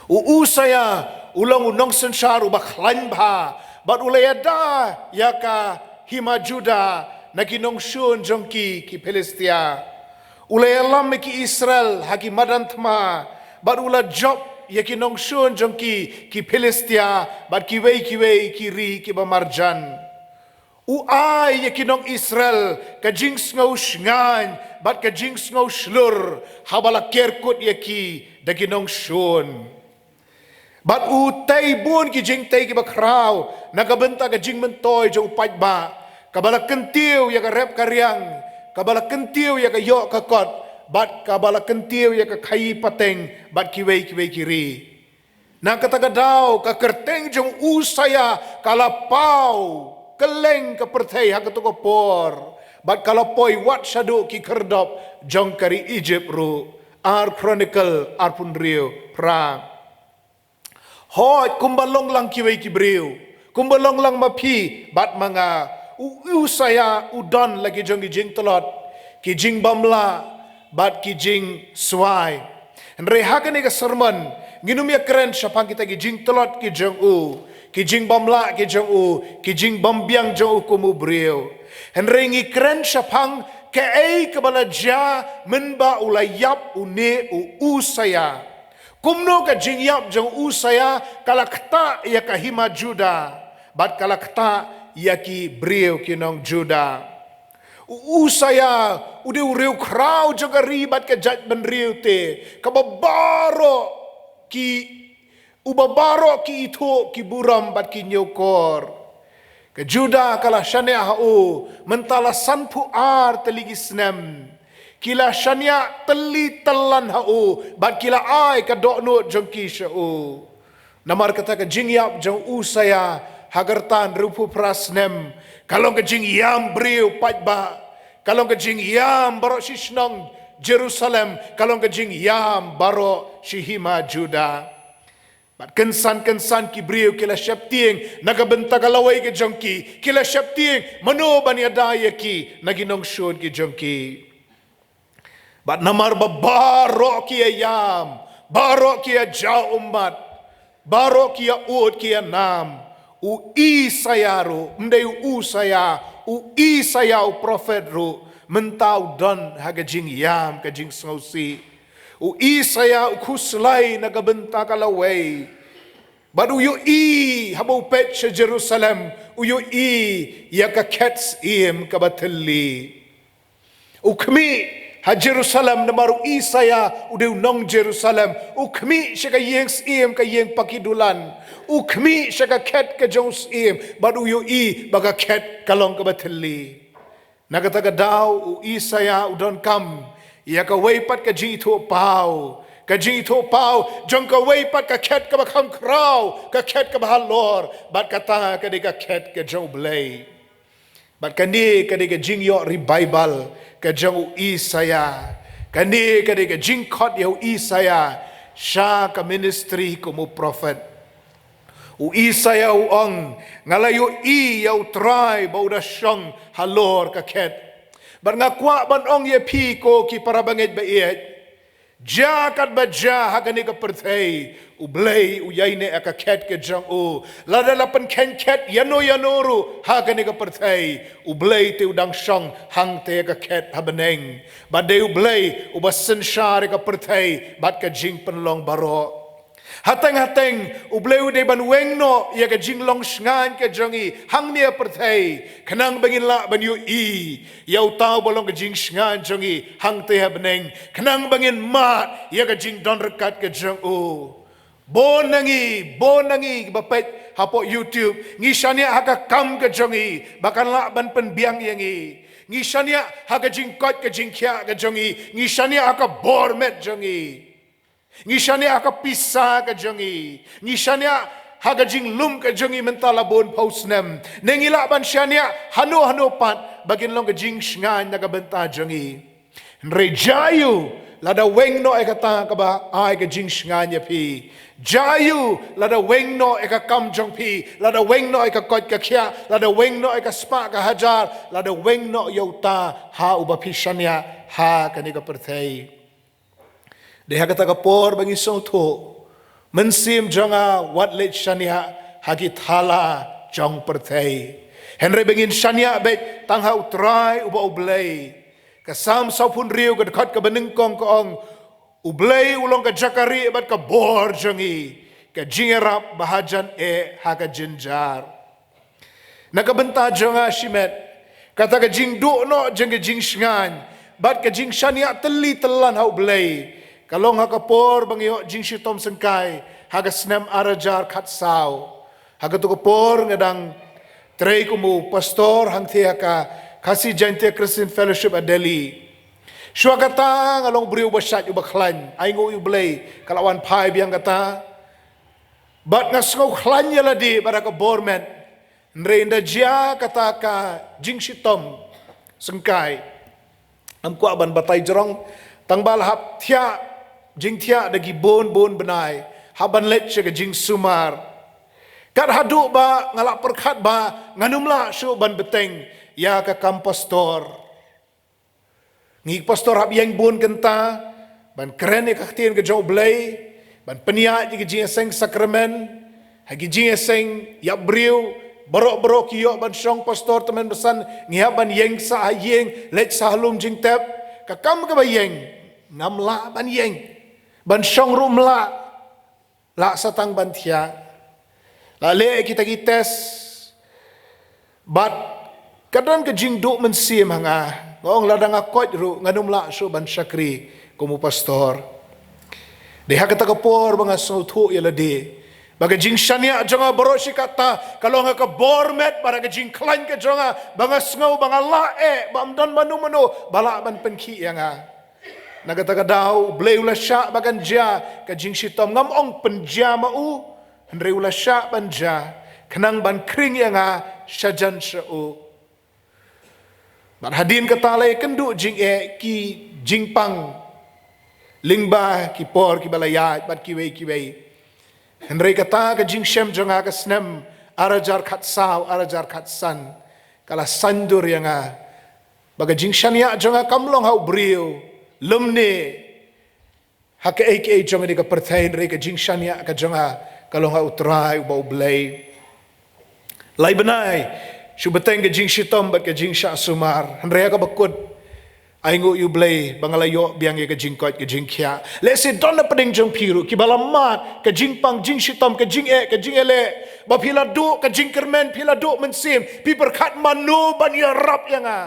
U Usaïah u long u nongsynshar uba khlaiñ bha bad u la ïada ïa ka hima Judah na ki nongshun jong ki, ki Philistia. U la ïalam ïa ki Israel ha ki madan thma bad u la jop ïa ki nongshun jong ki, ki Philistia, bad kiwei kiwei ki ri kiba marjan. U ai ïa ki nong Israel ka jingsngew shngaiñ bad ka jingsngew shlur haba la ker kut ïa ki da ki nongshun. Bad u tei bun ki jingtei kiba khraw na ka bynta ka jingmyntoi jong u paidbah, kaba la kyntiew ïa ka rep ka riang, kaba la kyntiew ïa ka ïoh ka kot, bad kaba la kyntiew ïa ka khaïi pateng bad kiwei kiwei ki ri. Na kata ka daw ka kyrteng jong u Usaïah ka la paw kylleng ka pyrthei ha kato ka por, bad ka la poi wat shaduh ki khyrdop jong ka ri Ijipt ruh. Ar Chronicle arphew hynriew phra. Hooid, kumba long lang kiwei ki briew, kumba long lang ma phi bad ma nga, u Usaïa u don la ki jong ki jingtlot, ki jingbymlah bad ki jingswai. Hynrei ha kane ka sermon ngin ym ïakren shaphang kita ki jingtlot ki jong u, ki jingbymlah ki jong u, ki jingbymbiang jong u kum u briew. Hynrei ngi kren shaphang kaei kaba la jia mynba u la ïap une u Usaïa. Kumno ka jingïap jong u Usaïa ka la ktah ïa ka hima Juda bad ka la ktah ïa ki briew ki nong Juda. U Usaïa u dei u riewkhraw jong ka ri bad ka jaitbynriew te, kaba baroh ki, uba baroh ki ithuh, ki burom bad ki ñiewkor. Ka Juda ka la shaniah ha u mynta la sanphew ar tylli ki snem. Ki la shaniah tylli tyllan ha u bad ki la ai ka dohnud jong ki sha u. Namar kata ka jingïap jong u Usaïa ha ka rta hynriewphew phra snem ka long ka jingïam briew paidbah, ka long ka jingïam baroh shi shnong Jerusalem, ka long ka jingïam baroh shi hima Juda. Bad kynsan kynsan ki briew ki la sheptieng na ka bynta ka lawei ka jong ki, ki la sheptieng mano ban ïada ïa ki na ki nongshun ki jong ki. Bad namar ba baroh ki ïa ïam, baroh ki ïa jaw ummat, baroh ki ïa ud ki ïa nam, u Isaïa ruh, ym dei u Usaïa, u Isaïa u prophet ruh mynta u don ha ka jingïam ka jingsngewsih. U Isaïa u khuslai na ka bynta ka lawei. Bad u ïohi haba u peit sha Jerusalem, u ïohi ïa ka khet syiem kaba thylli. U khmih ha Jerusalem namar u Isaïa u dei u nong Jerusalem. U khmih sha ka ïing syiem, ka ïing paki dulan. U khmih sha ka khet ka jong u syiem bad u ïohi ba ka khet ka long kaba thylli. Na kata ka daw u Isaïa u donkam ïa kawei pat ka jingithuhpaw, ka jingithuhpaw jong kawei pat ka khet kaba kham khraw, ka khet kaba halor, bad kata ka dei ka khet ka jong u Blei. Bad kane ka dei ka jingïoh revival ka jong u Isaïa. Kane ka dei ka jingkhot ïa u Isaïa sha ka ministry kum u prophet. U Isaïa u ong, nga la ïohi ïa u Trai ba u da shong halor ka khet. Bad nga kwah ban ong ïa phi ko ki para bangeit ba ïeit, jia katba jia ha kane ka pyrthei, u Blei u ïaineh ïa ka khet ka jong u. Lada la pynkheiñ khet ïano ïano ruh ha kane ka pyrthei, u Blei te u dang shong hangta ïa ka khet ha bneng. Bad dei u Blei uba synshar ïa ka pyrthei bad ka jingpynlong baroh. Hateng hateng u Blei u dei ban weng noh ïa ka jinglong shngaiñ ka jong ngi hangne ha pyrthei, khnang ba ngin lah ban ïohi ïa uta uba long ka jingshngaiñ jong ngi hangta ha bneng, khnang ba ngin mad ïa ka jingdon ryngkat ka jong u. Bun na ngi, bun na ngi ba peit hapoh YouTube, ngi shaniah ha ka kam ka jong ngi ba kan lah ban pynbiang ïa ngi. Ngi shaniah ha ka jingkoit ka jingkhiah ka jong ngi, ngi shaniah ha ka bor met jong ngi. Ngi shaniah ha ka pisa ka jong ngi. Ngi shaniah ha ka jinglum ka jong ngi mynta la bun phew snem. Ne ngi lah ban shaniah hano hano pat ba kin long ka jingshngaiñ na ka bynta jong ngi. Hynrei jia aïu lada weng noh ïa kata kaba ai ka jingshngaiñ ïa phi. Jia aïu lada weng noh ïa ka kam jong phi, lada weng noh ïa ka koit ka khiah, lada weng noh ïa ka spah ka hajar, lada weng noh ïa uta ha uba phi shaniah ha kane ka pyrthei. Dei ha kata ka por ba ngi sngewthuh, mynsiem jong nga wat leit shaniah ha ki thala jong pyrthei. Hynrei ba ngin shaniah beit tang ha u Trai uba u Blei. Ka Salm sawphew hynriew ka dkhot kaba nyngkong ka ong, u Blei u long ka jaka rieh bad ka bor jong ngi, ka jingïarap ba hajan eh ha ka jynjar. Na ka bynta jong nga shimet, kata ka jingduh noh jong ka jingshngaiñ bad ka jingshaniah tylli tyllan ha u Blei ka long ha ka por ba ngi ïoh jingshitom syngkai ha ka snem ar hajar khatsaw. Ha kato ka por nga dang trei kum u pastor hangthie ha ka Khasi Jaintia Christian Fellowship ha Delhi. Shuwa kata nga long u briew uba shait uba khlaiñ, ainguh ïa u Blei ka la wan phai biang kata. Bad nga sngew khlaiñ ïa lade bad ha ka bor met. Hynrei ynda jia kata ka jingshitom syngkai, ngam kwah ban batai jrong, tang ba la hap thiah jingthiah da ki bun bun bnai hap ban leit sha ka jingsumar. Kat haduh ba nga la pyrkhat ba ngan ym lah shuh ban bteng ïa ka kam pastor. Ngi pastor hap ïeng bun kynta ban kren ïa ka ktien ka jong U Blei, ban pynïaid ïa ka jingïaseng sakramen, ha ki jingïaseng ïap briew, baroh baroh ki ïoh ban shong pastor tymmen basan, ngi hap ban ïeng sah ha ïing, leit sah ha lum jingtep. Ka kam kaba ïeng ngam lah ban ïeng, ban shong ruh ym lah, lah sa tang ban thiah. La leh kita ki test, bad ka don ka jingduh mynsiem ha nga. Nga ong lada nga koit ruh ngan ym lah shuh ban shakri kum u pastor. Dei ha kata ka por ba nga sngewthuh ïa lade ba ka jingshaniah jong nga baroh shi katta ka long ha ka bor met bad ha ka jingkhlaiñ ka jong nga, ba nga sngew ba nga lah eh, ba ym don mano mano ba lah ban pynkhih ïa nga. Na kata ka daw U Blei u la shah ba kan jia ka jingshitom, ngam ong pynjia ma u, hynrei u la shah ban jia khnang ban khring ïa nga shajan sha u. Bad hadien kata la ïakynduh jingeh, ki jingpang lyngba ki por kiba la ïaid bad kiwei kiwei. Hynrei kata ka jingshem jong nga ka snem ar hajar khatsaw, ar hajar khatsan, ka la saiñdur ïa nga ba ka jingshaniah jong nga kam long ha u briew lymne ha kaei kaei jong kane ka pyrthei, hynrei ka jingshaniah ka jong nga ka long ha U Trai uba U Blei. Lai bnai shu bteng ka jingshitom bad ka jingshah sumar, hynrei ha kaba kut, ai nguh ïa U Blei ba nga la ïoh biang ïa ka jingkoit ka jingkhiah. Lehse don na pdeng jong phi ruh kiba la mad ka jingpang jingshitom, ka jingeh, ka jingïaleh, ba phi la duh ka jingkyrmen, phi la duh mynsiem, phi pyrkhat mano ban ïarap ïa nga.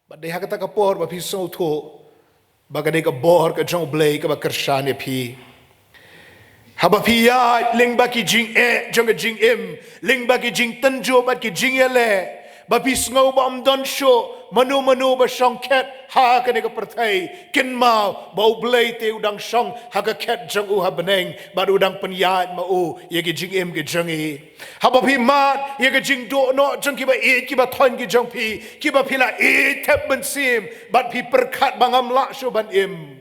Bad dei ha kata ka por ba phi sngewthuh ba ka dei ka bor ka jong U Blei kaba kyrshan ïa phi. Haba phi ïaid lyngba ki jingeh jong ka jingim, lyngba ki jingtynjuh bad ki jingïaleh, ba phi sngew ba ym don shuh mano mano ba shong khet ha kane ka pyrthei, kynmaw ba U Blei te u dang shong ha ka khet jong u ha bneng bad u dang pynïaid ma u ïa ki jingim ki jong ngi. Haba phi mad ïa ka jingduh noh jong kiba ïeit kiba thoiñ ki jong phi, kiba phi la ïeit thep mynsiem bad phi pyrkhat ba ngam lah shuh ban im,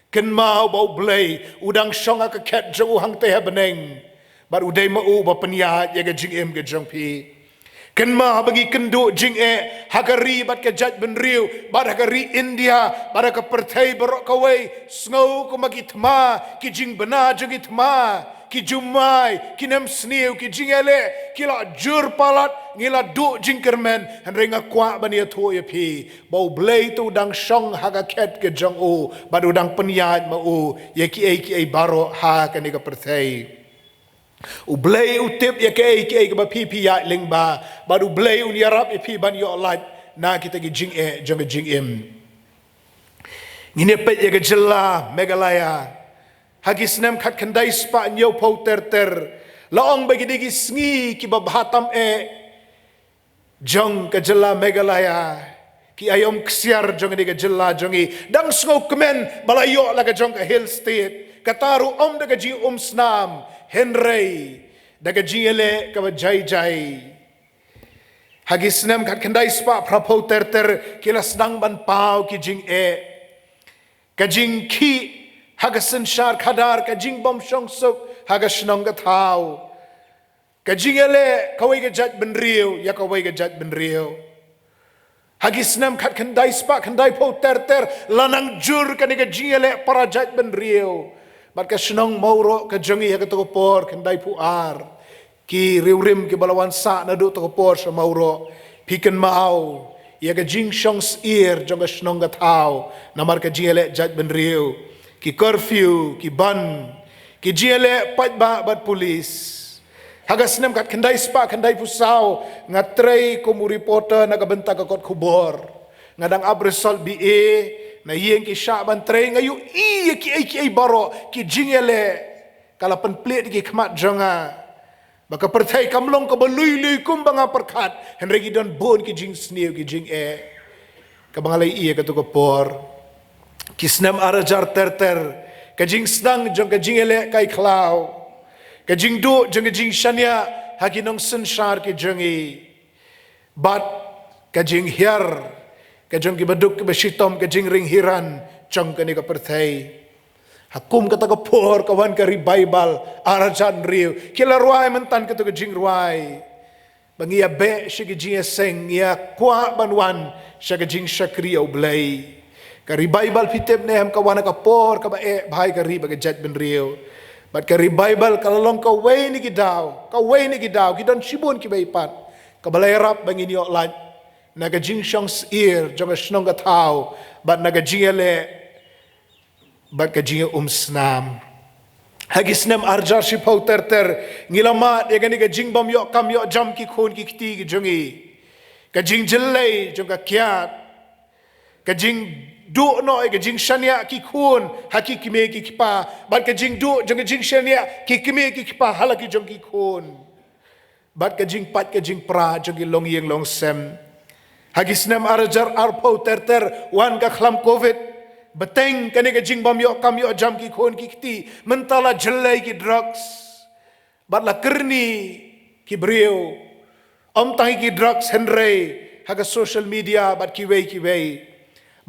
kynmaw ba U Blei u dang shong ha ka khet jong u hangtei ha bneng bad u dei ma u ba pynïaid ïa ka jingim ki jong phi. Kynmaw ba ngi kynduh jingeh ha ka ri bad ka jaitbynriew bad ha ka ri India bad ha ka pyrthei baroh kawei. Sngew kumba ki thma, ki jingbna jong ki thma, ki jumai, ki nemsniew, ki jingïaleh ki la jur palat, ngi la duh jingkyrmen. Hynrei nga kwah ban ïathuh ïa phi ba U Blei te u dang shong ha ka khet ka jong u bad u dang pynïaid ma u ïa kiei kiei baroh ha kane ka pyrthei. U Blei u tip ïa kiei kiei kaba phi phi ïaid lyngba bad U Blei un ïarap ïa phi ban ïoh lait na kita ki jingeh jong ka jingim. Ngin ïa peit ïa ka jylla Meghalaya ha ki snem khatkhyndai spah hynñiewphew ter ter. La ong ba ki dei ki sngi kiba bha tam eh jong ka jylla Meghalaya. Ki aïom ksiar jong kane ka jylla jong ngi dang sngewkmen ba la ïoh la ka jong ka Hill State, kata ruh ym da ka jingumsnam hynrei da ka jingïaleh kaba jai jai. Ha ki snem khatkhyndai spah phraphew ter ter ki la sdang ban paw ki jingeh, ka jingkhih ha ka synshar khadar, ka jingbymshongsuk ha ka shnong ka thaw, ka jingïaleh kawei ka jaitbynriew ïa kawei ka jaitbynriew. Ha ki snem khatkhyndai spah khyndaiphew ter ter la nang jur kane ka jingïaleh para jaitbynriew bad ka shnong Mawroh ka jong ngi ha kato ka por, khyndaiphew ar. Ki riewrim kiba la wan sah naduh kato ka por sha Mawroh, phi kynmaw ïa ka jingshong syier jong ka shnong ka thaw namar ka jingïaleh jaitbynriew, ki curfew, ki ban, ki jingïaleh paidbah bad pulit. Ha ka snem khatkhyndai spah khyndaiphew saw nga trei kum u reporter na ka bynta ka kot khubor. Nga dang ap result B A na ïing, ki shah ban trei, nga ïohi ïa kiei kiei baroh, ki jingïaleh. Ka la pynplied ïa ki khmat jong nga ba ka pyrthei kam long kaba lui lui kumba nga pyrkhat, hynrei ki don bun ki jingsniew ki jingeh kaba nga la ïohi ha kato ka por. Ki snem ar hajar ter ter, ka jingsdang jong ka jingïaleh kai khlaw, ka jingduh jong ka jingshaniah ha ki nongsynshar ki jong ngi, bad ka jinghiar ka jong kiba duk kiba shitom, ka jingring hiran jong kane ka pyrthei. Ha kum kata ka por ka wan ka revival ar hajar hynriew. Ki la rwai mynta kato ka jingrwai ba ngi ïa beh sha ka jingïaseng, ngi ïa kwah ban wan sha ka jingshakri ïa U Blei. Ka revival phi tip ne em, ka wan ha ka por kaba eh bha ïa ka ri bad ka jaitbynriew. Bad ka revival ka la long kawei na ki daw, kawei na ki daw, ki don shibun kiba ïa pat, kaba la ïarap ba ngin ïoh lait na ka jingshong syier jong ka shnong ka thaw bad na ka jingïaleh bad ka jingïaumsnam. Ha ki snem ar hajar shiphew ter ter ngi la mad ïa kane ka jingbym ïoh kam ïoh jam ki khun ki kti ki jong ngi. Ka jingjyllei jong ka kiad, ka jingduh noh ïa ka jingshaniah ki khun ha ki kmie ki kpa, bad ka jingduh jong ka jingshaniah ki kmie ki kpa ha la ki jong ki khun, bad ka jingpait ka jingpra jong ki longïing longsem. Ha ki snem ar hajar arphew ter ter wan ka khlam covid. Bteng kane ka jingbym ïoh kam ïoh jam ki khun ki kti, mynta la jyllei ki drugs bad la kyrni ki briew. Ym tang ïa ki drugs hynrei ha ka social media bad kiwei kiwei.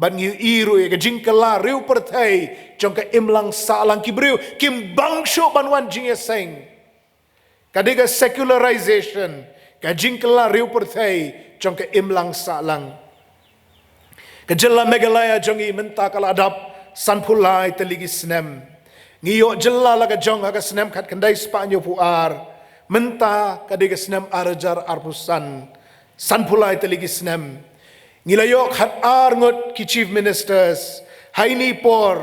Bad ngi ïohi ruh ïa ka jingkylla riewpyrthei jong ka imlang sahlang, ki briew kim bang shuh ban wan jingïaseng. Ka dei ka secularization, ka jingkylla riewpyrthei jong ka imlang sahlang. Ka jylla Meghalaya jong ngi mynta ka la dap sanphew lai tylli ki snem. Ngi ïoh jylla la ka jong ha ka snem khatkhyndai spah hynñiewphew ar. Mynta ka dei ka snem ar hajar arphew san, sanphew lai tylli ki snem. Ngi la ïoh khatar ngut ki chief ministers. Ha ine i por,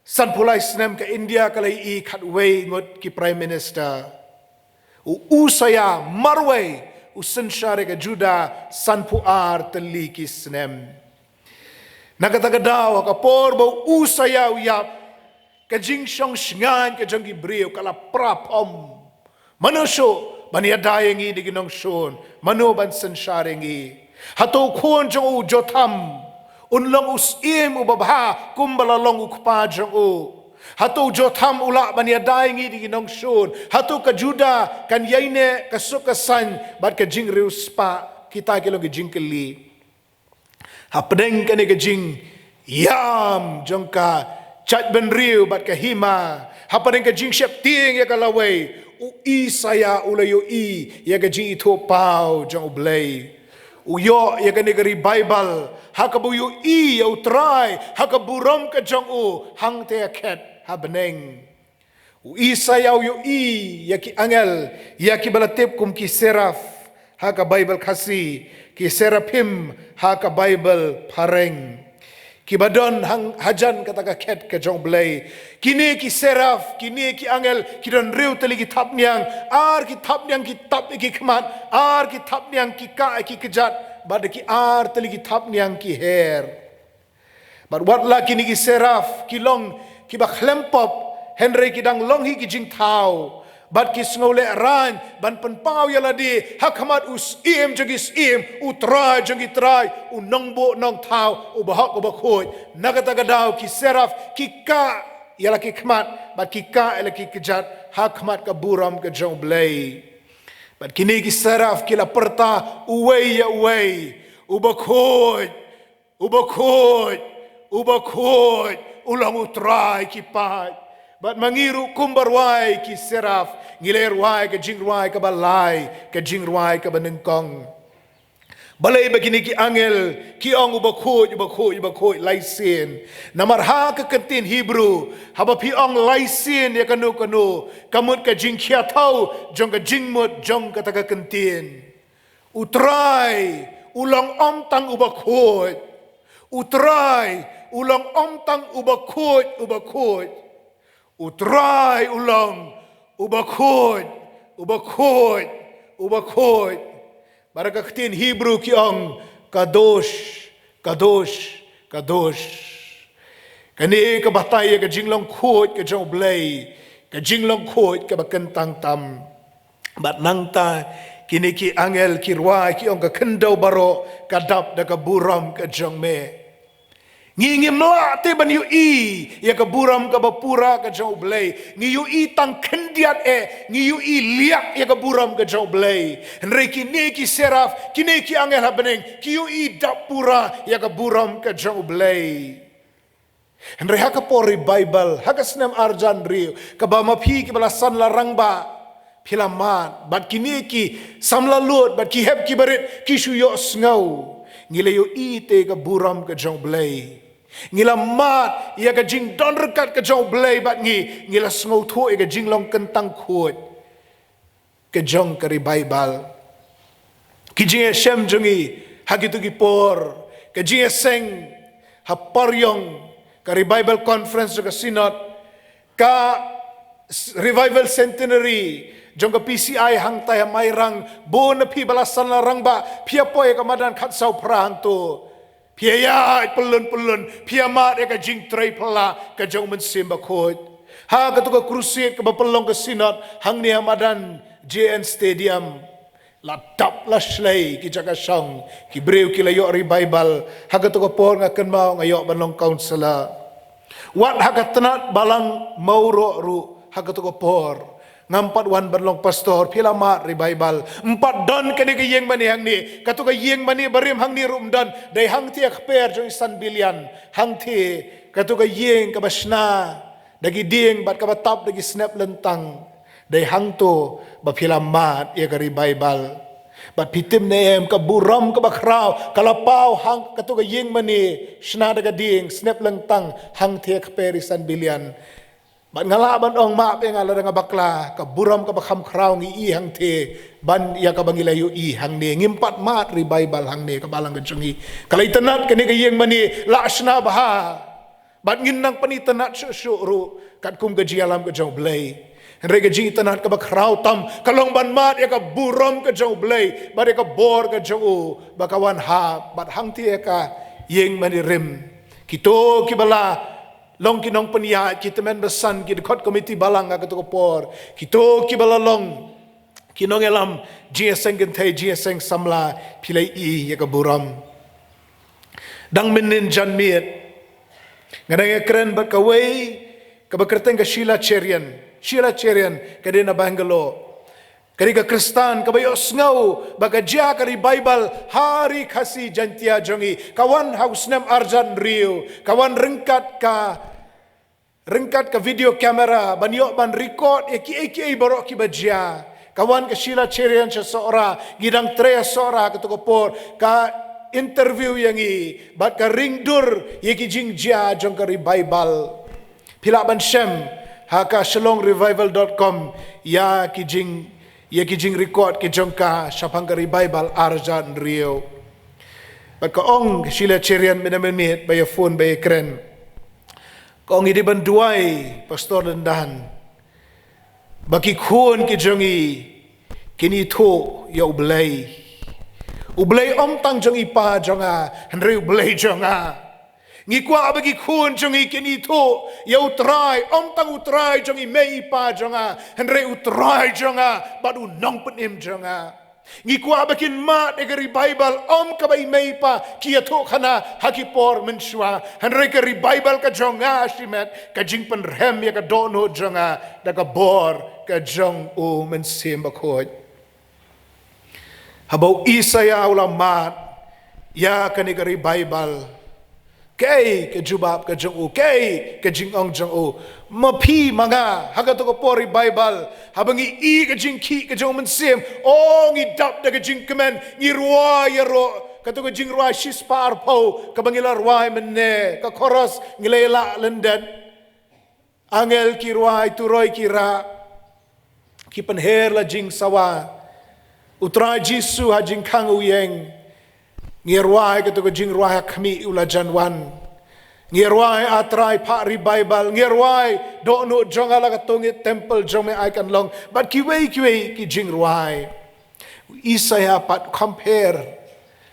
sanphew lai snem ka India ka la ïohi khatwei ngut ki prime minister. U Usaïa marwei u synshar ïa ka Judah sanphew ar tylli ki snem. Na kata ka daw ha ka por ba u Usaïa u ïap, ka jingshong shngaiñ ka jong ki briew ka la pra phom. Mano shuh ban ïada ïa ngi da ki nongshun? Mano ban synshar ïa ngi? Hato u khun jong u Jotham un long u syiem uba bha kumba la long u kpa jong u? Hato u Jotham u lah ban ïada ïa ngi da ki nongshun? Hato ka Judah kan ïaineh ka suk ka saiñ bad ka jingriewspah? Kita ki long ki jingkylli. Hapdeng kane ka jingïam jong ka jaitbynriew bad ka hima, hapdeng ka jingsheptieng ïa ka lawei, u Isaïah u la ïohi ïa ka jingithuhpaw jong U Blei. U ïoh ïa kane ka revival ha kaba u ïohi ïa U Trai ha ka burom ka jong u hangta ïa khet ha bneng. U Isaïah u ïohi ïa ki angel, ïa kiba la tip kum ki seraph ha ka Baibl Khasi, ki seraphim ha ka Baibl Phareng, kiba don hang hajan kata ka khet ka jong U Blei. Kine ki seraph, kine ki angel, ki don hynriew tylli ki thapniang. Ar ki thapniang ki tap ïa ki khmat, ar ki thapniang ki kah ïa ki kjat, bad ki ar tylli ki thapniang ki her. Bad wat la kine ki seraph ki long kiba khlem pop, hynrei ki dang long hi ki jingthaw, bad ki sngewlehrain ban pynpaw ïa lade ha khmat u Syiem jong ki syiem, u Trai jong ki trai, u Nongbuh Nongthaw, u Bahok u Bakhuid. Na kata ka daw ki seraph ki kah ïa la ki khmat bad ki kah ïa la ki kjat ha khmat ka burom ka jong U Blei. Bad kine ki seraph ki la pyrta uwei ïa uwei, u Bakhuid, u Bakhuid, u Bakhuid, u long u Trai ki paid. Bad ma ngi ruh kumba rwai ki seraph, ngi la rwai ka jingrwai kaba lai, ka jingrwai kaba nyngkong. Balei ba kine ki angel ki ong u Bakhuid, u Bakhuid, u Bakhuid lai sien? Namar ha ka ktien Hebru, haba phi ong lai sien ïa kano kano, ka mut ka jingkhia thaw jong ka jingmut jong kata ka ktien. U Trai u long ym tang u Bakhuid. U Trai u long ym tang u Bakhuid, u Bakhuid. U Trai u long u Bakhuid, u Bakhuid, u Bakhuid. Bad ha ka ktien Hebru ki ong, Kadosh, Kadosh, Kadosh. Kane ka batai ïa ka jinglong khuid ka jong U Blei, ka jinglong khuid kaba kyntang tam. Bad nangta kine ki angel ki rwai ki ong, ka khyndew baroh ka dap da ka burom ka jong me. Ngi ngim lah te ban ïohi ïa ka burom kaba pura ka jong U Blei. Ngi ïohi tang khyndiat eh, ngi ïohi liak ïa ka burom ka jong U Blei. Hynrei kine ki seraph, kine ki angel ha bneng, ki ïohi dap pura ïa ka burom ka jong U Blei. Hynrei ha ka por revival, ha ka snem arjan riew, kaba ma phi kiba la san la rangbah, phi la mad, bad kine ki samla lut, bad ki hep ki barit, ki shu ïohsngew. Ngi la ïohi te ka burom ka jong U Blei. Ngi la mad ïa ka jingdon ryngkat ka jong U Blei bad ngi, ngi la sngewthuh ïa ka jinglong kyntang khuid ka jong ka revival. Ki jingïashem jong ngi ha kito ki por, ka jingïaseng ha Pariong, ka revival conference jong ka synod, ka s- revival centenary jong ka P C I hangtai ha Mairang, bun na phi ba la san la rangbah, phi ïa poi ïa ka madan khatsaw phra hangto. Phi ïa ïaid pyllun pyllun, phi ïa mad ïa ka jingtrei phylla ka jong U Mynsiem Bakhuid. Ha kato ka crusade kaba pynlong ka synod hangne ha madan J N Stadium, la dap la shlei ki jaka shong, ki briew ki la ïoh revival. Ha kato ka por nga kynmaw nga ïoh ban long councillor. Wat ha ka tnat balang Mawroh ruh ha kato ka por ngam pat wan ban long pastor, phi la mad revival. Ym pat don kane ka ïing mane hangne. Kato ka ïing mane barim hangne ruh ym don. Dei hangthie ha kper jong i San Bilian, hangthie, kato ka ïing kaba shna da ki dieng bad kaba tap da ki snep lyntang. Dei hangto ba phi la mad ïa ka revival. Bad phi tip ne em, ka burom kaba khraw ka la paw ha kato ka ïing mane shna da ka dieng, snep lyntang, hangthie ha kper i San Bilian. Bad nga lah ban ong, map ïa nga lada nga bakla, ka burom kaba kham khraw ngi i hangthie ban ïa kaba ngi la ïohi hangne. Ngim pat mad revival hangne, ka balang ka jong ngi. Ka la itynnad kane ka ïing mane, la shna bha. Bad ngin nang pynitynnad shuh shuh ruh katkum ka jingïalam ka jong U Blei. Hynrei ka jingitynnad kaba khraw tam ka long ban mad ïa ka burom ka jong U Blei bad ïa ka bor ka jong u ba ka wan hap. Bad hangthie ha ka ïing mane rim, kito kiba la long ki nongpynïaid, ki tymmen basan, ki dkhot komiti balang ha kato ka por, kito kiba la long ki nongïalam jingïaseng kynthei, jingïaseng samla, phi la i ïa ka burom. Dang mynnin janmiet nga dang ïakren bad kawei kaba kyrteng ka Sheila Cherian. Sheila Cherian ka dei na Bangalore. Ka dei ka Khristan kaba ïohsngew ba ka jia ka revival ha Ri Khasi Jaiñtia jong ngi. Ka wan ha u snem arjan riew, ka wan ryngkat ka ryngkat ka video camera ban ïoh ban record ïa kiei kiei baroh kiba jia. Ka wan ka Sheila Cherian sha Sohra, ngi dang trei ha Sohra kato ka por, ka interview ïa ngi bad ka ringdur ïa ki jingjia jong ka revival. Phi lah ban shem ha ka shillong revival dot com ïa ki jing ïa ki jingrecord ki jong ka shaphang ka revival arjan riew. Bad ka ong ka Sheila Cherian mynne mynmiet ba ïa phone ba ïa kren. Ka ong, i dei ban duwai, Pastor Lyndan, ba ki khun ki jong i kin ithuh ïa U Blei. U Blei ym tang jong i pa jong nga, hynrei U Blei jong nga. Ngi kwah ba ki khun jong i kin ithuh ïa U Trai, ym tang U Trai jong i mei i pa jong nga, hynrei U Trai jong nga bad U Nongpynim jong nga. Ngi kwah ba kin mad ïa ka revival ym kaba i mei i pa ki ïathuh khana ha ki por mynshuwa, hynrei ka revival ka jong nga shimet, ka jingpynrhem ïa ka dohnud jong nga da ka bor ka jong U Mynsiem Bakhuid. Haba u Isaïah u la mad ïa kane ka revival, kaei ka jubab ka jong u, kaei ka jingong jong u? Ma phi ma nga ha kato ka por revival, haba ngi i ka jingkhih ka jong U Mynsiem, o, ngi dap da ka jingkmen, ngi rwai ïaroh kato ka jingrwai shispah arphew kaba ngi la rwai mynne, ka chorus ngi la ïaleh lyndet. Angel ki rwai, turoi ki rah, ki pynher la jingsawa. U Trai Jisu ha jingkhang u ïeng. Ngi rwai kato ka jingrwai ha khmih u la jan wan. Ngi rwai A Trai phah revival. Ngi rwai dohnud jong nga la ka tungit, temple jong me ai kan long. Bad kiwei kiwei ki jingrwai. U Isaïah pat u compare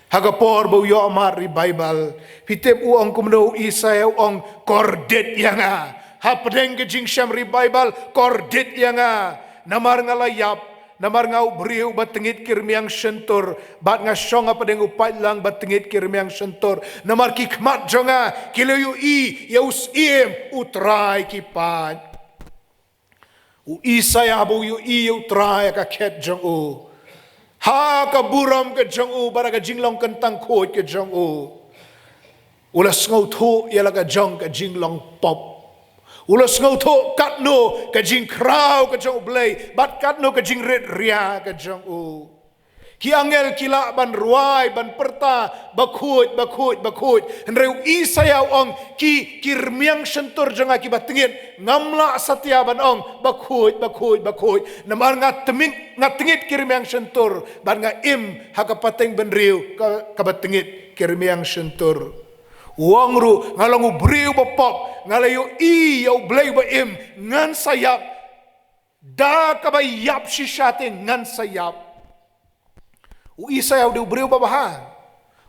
ha ka por ba u ïoh mad revival. Phi tip u ong kumno u Isaïah? U ong, kordit ïa nga. Hapdeng ka jingshem revival, kordit ïa nga. Namar nga la ïap, namar nga u briew ba tngit ki rmiang shyntur, bad nga shong hapdeng u paitlang ba tngit ki rmiang shyntur. Namar ki khmat jong nga ki la ïohi ïa u Syiem, U Trai ki paid. U Isaïah ba u ïohi ïa U Trai ha ka khet jong u, ha ka burom ka jong u bad ha ka jinglong kyntang khuid ka jong u, U la sngewthuh ïa la ka jong ka jinglong pop. U la sngewthuh katno ka jingkhraw ka jong U Blei bad katno ka jingrit ria ka jong u. Ki angel ki lah ban rwai ban pyrta, bakhuid, bakhuid, bakhuid. Hynrei u Isaïah u ong, ki, ki rmiang shyntur jong nga kiba tngit, ngam lah satia ban ong, bakhuid, bakhuid, bakhuid. Namar nga tmit, nga tngit ki rmiang shyntur, bad nga im ha ka pateng bynriew ka, kaba tngit ki rmiang shyntur. U ong ruh, nga long u briew ba pop, nga la ïohi ïa U Blei ba im, ngan sa ïap. Da kaba ïap shisha te ngan sa ïap. U Isaïah u dei u briew ba bha.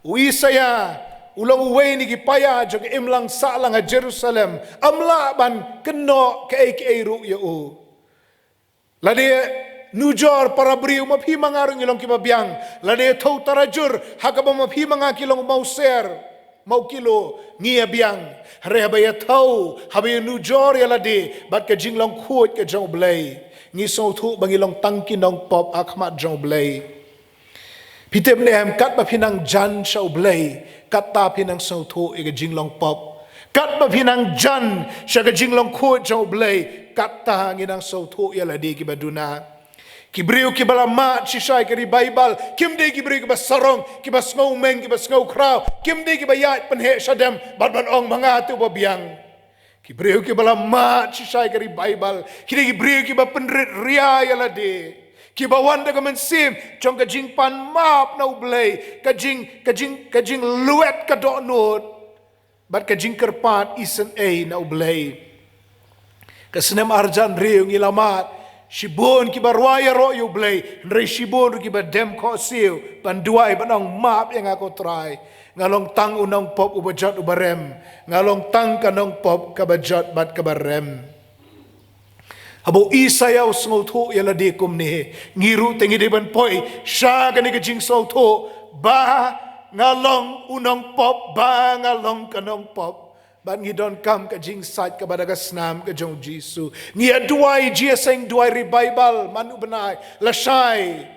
U Isaïah u long uwei na ki paia jong ka imlang sahlang ha Jerusalem. Ym lah ban kynnoh kaei kaei ruh ïa u. Lada nujor para briew, ma phi ma nga ruh ngi long kiba biang. Lada thew tarajur, ha kaba ma phi ma nga ki long mawser, maw kilo, ngi ïa biang. Hynrei haba ïa thew, haba ïa nujor ïa lade bad ka jinglong khuid ka jong U Blei, ngi sngewthuh ba ngi long tang ki nongpop ha khmat jong U Blei. Phi tip ne em, katba phi nang jan sha U Blei, katta phi nang sngewthuh ïa ka jinglong pop. Katba phi nang jan sha ka jinglong khuid jong U Blei, katta ngi nang sngewthuh ïa lade kiba duna. Ki briew kiba la mad shisha ïa ka revival kim dei ki briew kiba sarong, kiba sngewmeng, kiba sngewkhraw, kim dei kiba ïaid pynheh shadem bad ban ong ma nga te uba biang. Ki briew kiba la mad shisha ïa ka revival ki dei ki briew kiba pynrit ria ïa lade, kiba wan da ka mynsiem jong ka jingpan map na U Blei, ka jing, ka jing, ka jinglwet ka dohnud bad ka jingkyrpad isynei na U Blei. Ka snem arhajar hynriew ngi la mad, shibun kiba rwai ïaroh ïa U Blei, hynrei shibun ruh kiba dem khohsiew ban duwai ban ong, map ïa nga ko Trai. Nga long tang u nongpop uba jot uba rem. Nga long tang ka nongpop kaba jot bad kaba rem. Haba u Isaïah u sngewthuh ïa lade kumne, ngi ruh te ngi dei ban poi sha kane ka jingsngewthuh ba nga long u nongpop, ba nga long ka nongpop. Bad ngi donkam ka jingsait kaba da ka snam ka jong U Jisu. Ngi ïa duwai jingïaseng duwai revival man u bnai lashai.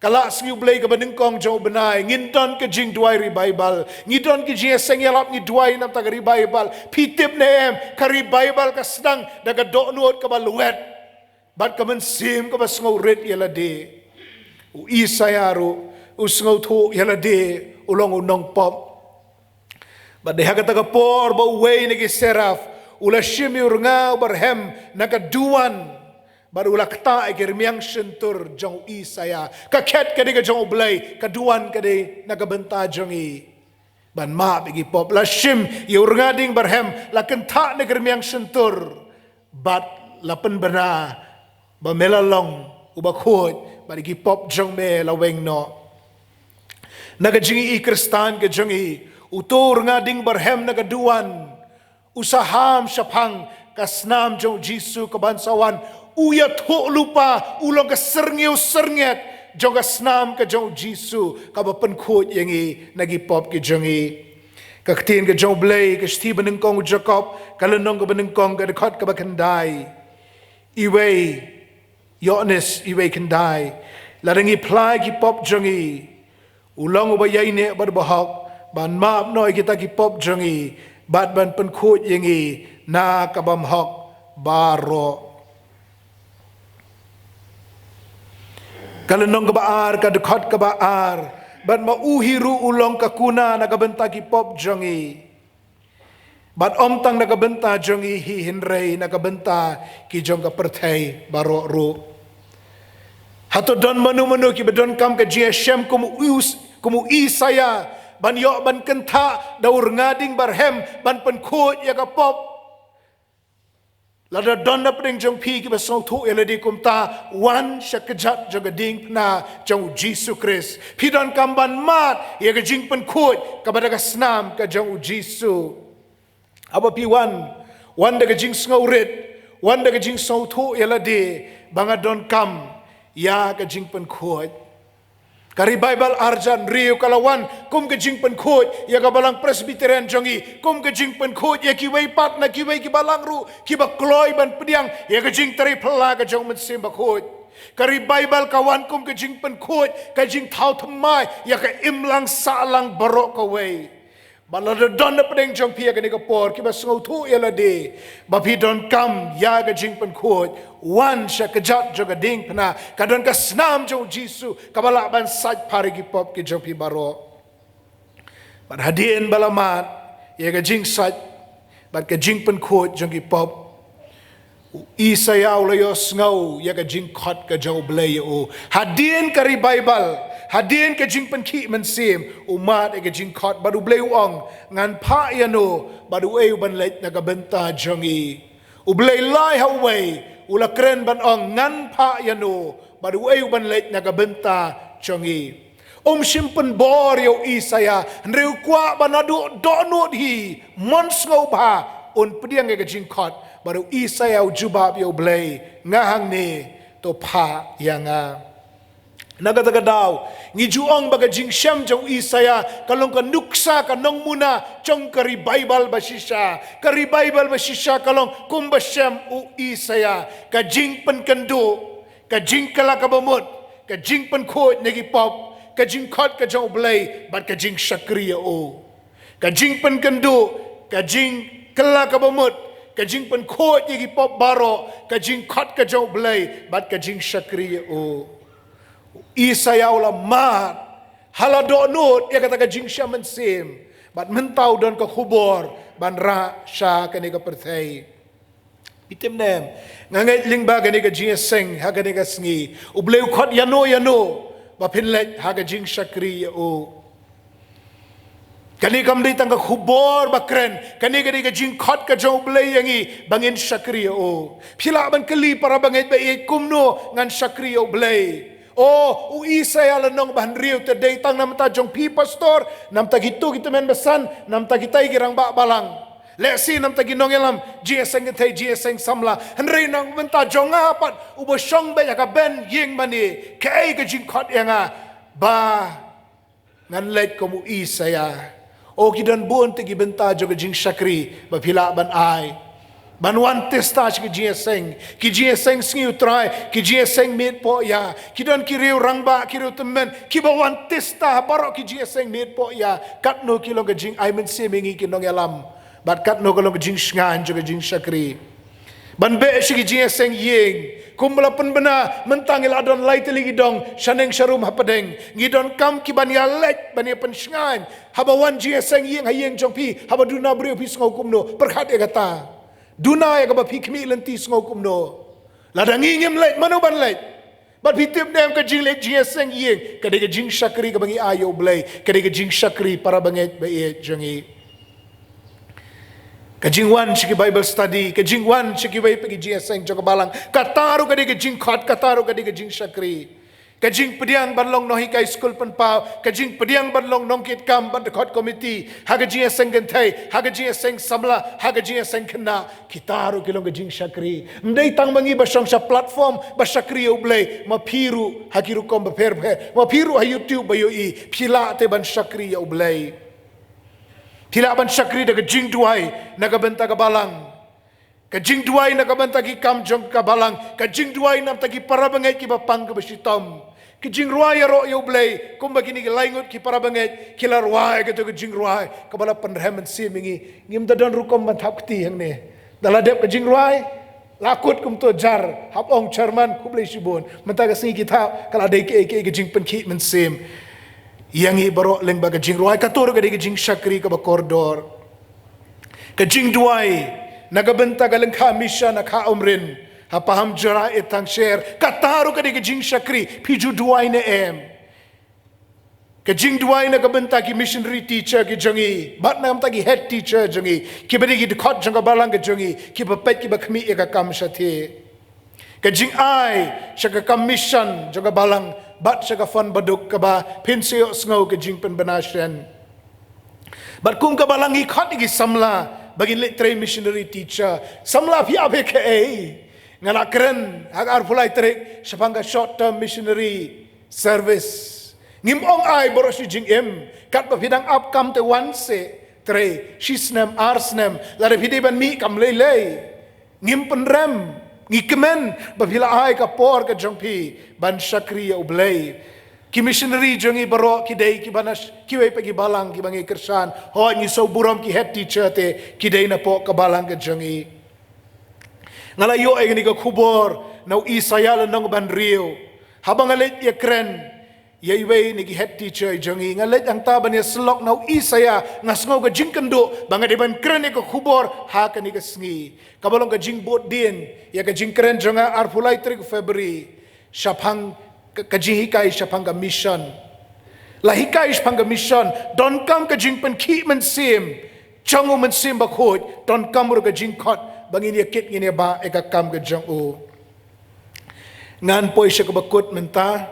Ka lad sngi U Blei kaba nyngkong jong u bnai, ngin don ka jingduwai revival. Ngi don ka jingïaseng ïalap, ngi duwai namar ka revival. Phi tip ne em, ka revival ka sdang da ka dohnud kaba lwet bad ka mynsiem kaba sngewrit ïa lade. U Isaïah ruh u sngewthuh ïa lade u long u nongpop. Bad dei ha kata ka por ba uwei na ki seraph u la shim ïa u rnga uba rhem na ka duwan. Bad u la ktah ïa ki rmiang shyntur jong u Isaïah. Ka khet ka dei ka jong U Blei, ka duwan ka dei na ka bynta jong ngi. Ban map ïa ki pop, la shim ïa u rnga ding ba rhem, la kynthah na ki rmiang shyntur. Bad la pynbna ba me la long uba khuid, bad ïa ki pop jong me la weng noh. Na ka jingïohi Khristan ka jong ngi, uto u rnga ding ba rhem na ka duwan u saham shaphang ka snam jong U Jisu kaban sa wan. U ïathuh lypa, u long ka syrngiew syrngiat jong ka snam ka jong U Jisu kaba pynkhuid ïa ngi na ki pop ki jong ngi. Ka ktien ka jong U Blei, ka shithi ba nyngkong u Jakob, ka lynnong kaba nyngkong, ka dkhot kaba khyndai. Iwei, Ïoannis iwei khyndai. Lada ngi phla ïa ki pop jong ngi, u long uba ïaineh bad uba hok ban map noh ïa kita ki pop jong ngi bad ban pynkhuid ïa ngi na ka bymhok baroh. Ka lynnong kaba ar, ka dkhot kaba ar. Bad ma u hi ruh u long ka kuna na ka bynta ki pop jong ngi. Bad ym tang na ka bynta jong ngi hi hynrei na ka bynta ki jong ka pyrthei baroh ruh. Hato don mano mano kiba donkam ka jingïashem kum u Is-, kum u Isaïah, ban ïoh ban kynthah da u rnga ding ba rhem ban pynkhuid ïa ka pop? Lada don na pdeng jong phi kiba sngewthuh ïa lade kumta, wan sha kjat jong ka diengphna jong U Jisu Khrist. Phi donkam ban mad ïa ka jingpynkhuid kaba da ka snam ka jong U Jisu. Haba phi wan, wan da ka jingsngewrit, wan da ka jingsngewthuh ïa lade ba nga donkam ïa ka jingpynkhuid. Ka revival arhajar hynriew ka la wan kum ka jingpynkhuid ïa ka balang Presbyterian jong ngi, kum ka jingpynkhuid ïa kiwei pat na kiwei ki balang ruh kiba kloi ban pdiang ïa ka jingtrei phylla ka jong U Mynsiem Bakhuid. Ka revival ka wan kum ka jingpynkhuid, ka jingthaw thymmai ïa ka imlang sahlang baroh kawei. Bad lada don na pdeng jong phi ha kane ka por kiba sngewthuh ïa lade ba phi donkam ïa ka jingpynkhuid, wan sha kjat jong ka diengphna, ka don ka snam jong u Jisu kaba lah ban sait pha ïa ki pop ki jong phi baroh. Bad hadien ba la mad ïa ka jingsait bad ka jingpynkhuid jong ki pop, u Isaïah u la ïohsngew ïa ka jingkhot ka jong U Blei ïa u. Hadien ka revival, hadien ka jingpynkhih mynsiem, u mad ïa ka jingkhot bad U Blei u ong, ngan phah ïano bad uei u ban leit na ka bynta jong ngi? U Blei lai ha uwei u la kren ban ong, ngan phah ïano bad uei u ban leit na ka bynta jong ngi? Um shym pynbor ïa u Isaïah, hynrei u kwah ba naduh dohnud hi, mon sngewbha, un pdiang ïa ka jingkhot. Bad u Isaïah u jubab ïa U Blei, nga hangne, to phah ïa nga. Na kata ka daw ngi ju ong ba ka jingshem jong u Isaïah ka long ka nuksa, ka nongmuna jong ka revival ba shisha. Ka revival ba shisha ka long kumba shem u Isaïah, ka jingpynkynduh, ka jingkylla kaba mut, ka jingpynkhuid na ki pop, ka jingkhot ka jong U Blei bad ka jingshakri ïa u. Ka jingpynkynduh, ka jingkylla kaba mut, ka jingpynkhuid ïa ki pop baroh, ka jingkhot ka jong U Blei bad ka jingshakri ïa u. U Isaïah u la mad ha la dohnud ïa kata ka jingshem mynsiem, bad mynta u don ka khubor ban rah sha kane ka pyrthei. Phi tip ne em, nga ngeit lyngba kane ka jingïaseng ha kane ka sngi, U Blei u khot ïano ïano ba phin leit ha ka jingshakri ïa u. Kane kam dei tang ka khubor ba kren, kane ka dei ka jingkhot ka jong U Blei ïa ngi ba ngin shakri ïa u. Phi lah ban kylli para bangeit ba ïeit, kumno ngan shakri ïa U Blei? O, u Isaïah la ong ba hynriew te, dei tang na bynta jong phi pastor, na bynta kito ki tymmen basan, na bynta kitai ki rangbah balang. Lehse na bynta ki nongïalam jingïaseng kynthei, jingïaseng samla. Hynrei na bynta jong nga pat uba shong beit ha ka bynta ïing mane, kaei ka jingkhot ïa nga ba ngan leit kum u Isaïah? O, ki don bun te ki bynta jong ka jingshakri ba phi lah ban ai. Ban wan tista sha ki jingïaseng, ki jingïaseng sngi U Trai, ki jingïaseng miet pohïa. Ki don ki riew rangbah, ki riew tymmen kiba wan tista baroh ki jingïaseng miet pohïa. Katno ki long ka jingai mynsiem ïa ngi ki nongïalam, bad katno ka long ka jingshngaiñ jong ka jingshakri. Ban beh sha ki jingïaseng ïing, kumba la pynbna mynta ngi la don lai tylli ki dong shaneng sharum hapdeng. Ngi donkam ki ban ïaleit ban ïa pynshngaiñ. Haba wan jingïaseng ïing ha ïing jong phi, haba duna briew phi sngew kumno, pyrkhat ïa kata. Duna ïa kaba phi khmih lynti sngew kumno. Lada ngi ngim leit, mano ban leit? Bad phi tip ne em, ka jingleit jingïaseng ïing ka dei ka jingshakri kaba ngi ai ïa U Blei, ka dei ka jingshakri para bangeit ba ïeit jong ngi. Ka jingwan sha ki Bible study, ka jingwan sha kiwei pat ki jingïaseng jong ka balang, kata ruh ka dei ka jingkhot, kata ruh ka dei ka jingshakri. Ka jingpdiang ban long nonghikai skul pynpaw, ka jingpdiang ban long nongkitkam bad dkhot komiti ha ka jingïaseng kynthei, ha ka jingïaseng samla, ha ka jingïaseng khynnah, kita ruh ki long ka jingshakri. Ym dei tang ma ngi ba shong sha platform ba shakri ïa U Blei, ma phi ruh ha ki rukom bapher bapher, ma phi ruh ha YouTube ba ïohi, phi lah te ban shakri ïa U Blei. Phi lah ban shakri da ka jingduwai na ka bynta ka balang, ka jingduwai na ka bynta ki kam jong ka balang, ka jingduwai na ka bynta ki para bangeit kiba pang kiba shitom. Ki jingrwai ïaroh ïa U Blei, kumba kine ki lai ngut ki para bangeit ki la rwai, kato ka jingrwai kaba la pynrhem mynsiem ïa ngi. Ngim da don rukom ban thap kti hangne. Da la dep ka jingrwai, la kut kumto jar, hap ong chairman khublei shibun. Mynta ka sngi ki thap, ka la dei kaei kaei ka jingpynkhih mynsiem ïa ngi baroh lyngba ka jingrwai. Kato ruh ka dei ka jingshakri kaba kordor. Ka jingduwai na ka bynta ka lyngkha mission ha Kha Umrin, ha Pahamjira, Itangsher, kata ruh ka dei ka jingshakri. Phi ju duwai ne em? Ka jingduwai na ka bynta ki missionary teacher ki jong ngi bad na ka bynta ki head teacher jong ngi, kiba dei ki dkhot jong ka balang ka jong ngi, kiba peit kiba khmih ïa ka kam shathie. Ka jingai sha ka kam mission jong ka balang bad sha ka fund baduk kaba phin sa ïohsngew ka jingpynbna shen. Bad kum ka balang ngi khot ïa ki samla ba ngin leit trei missionary teacher. Samla, phi ap ïa kaei? Nga la kren ha ka arphew lai tarik shaphang ka short term missionary service. Ngim ong ai baroh shi jingim, katba phi dang ap kam te wan seh, trei shi snem ar snem, lada phi dei ban mih kam lei lei. Ngim pynrem, ngi kmen ba phi la ai ka por ka jong phi ban shakri ïa U Blei. Ki missionary jong ngi baroh ki dei kiba na sh-, kiwei pat ki balang kiba ngi kyrshan. Hooid, ngi sngewburom ki head teacher te ki dei napoh ka balang ka jong ngi. Nga la ïoh ïa kane ka khubor na u Isaiah lynnong ba hynriew. Haba nga leit ïakren ïa iwei na ki head teacher jong ngi, nga leit hangta ban ïasyllok na u Isaiah, nga sngew ka jingkynduh ba nga dei ban kren ïa ka khubor ha kane ka sngi. Kaba long ka jingbud dien ïa ka jingkren jong nga, arphew lai tarik February, shaphang ka, ka jinghikai shaphang ka mission. La hikai shaphang ka mission, donkam ka jingpynkhih mynsiem jong u Mynsiem Bakhuid, donkam ruh ka jingkhot ba ngin ïa kit, ngin ïa bah ïa ka kam ka jong u. Ngan poi sha kaba kut mynta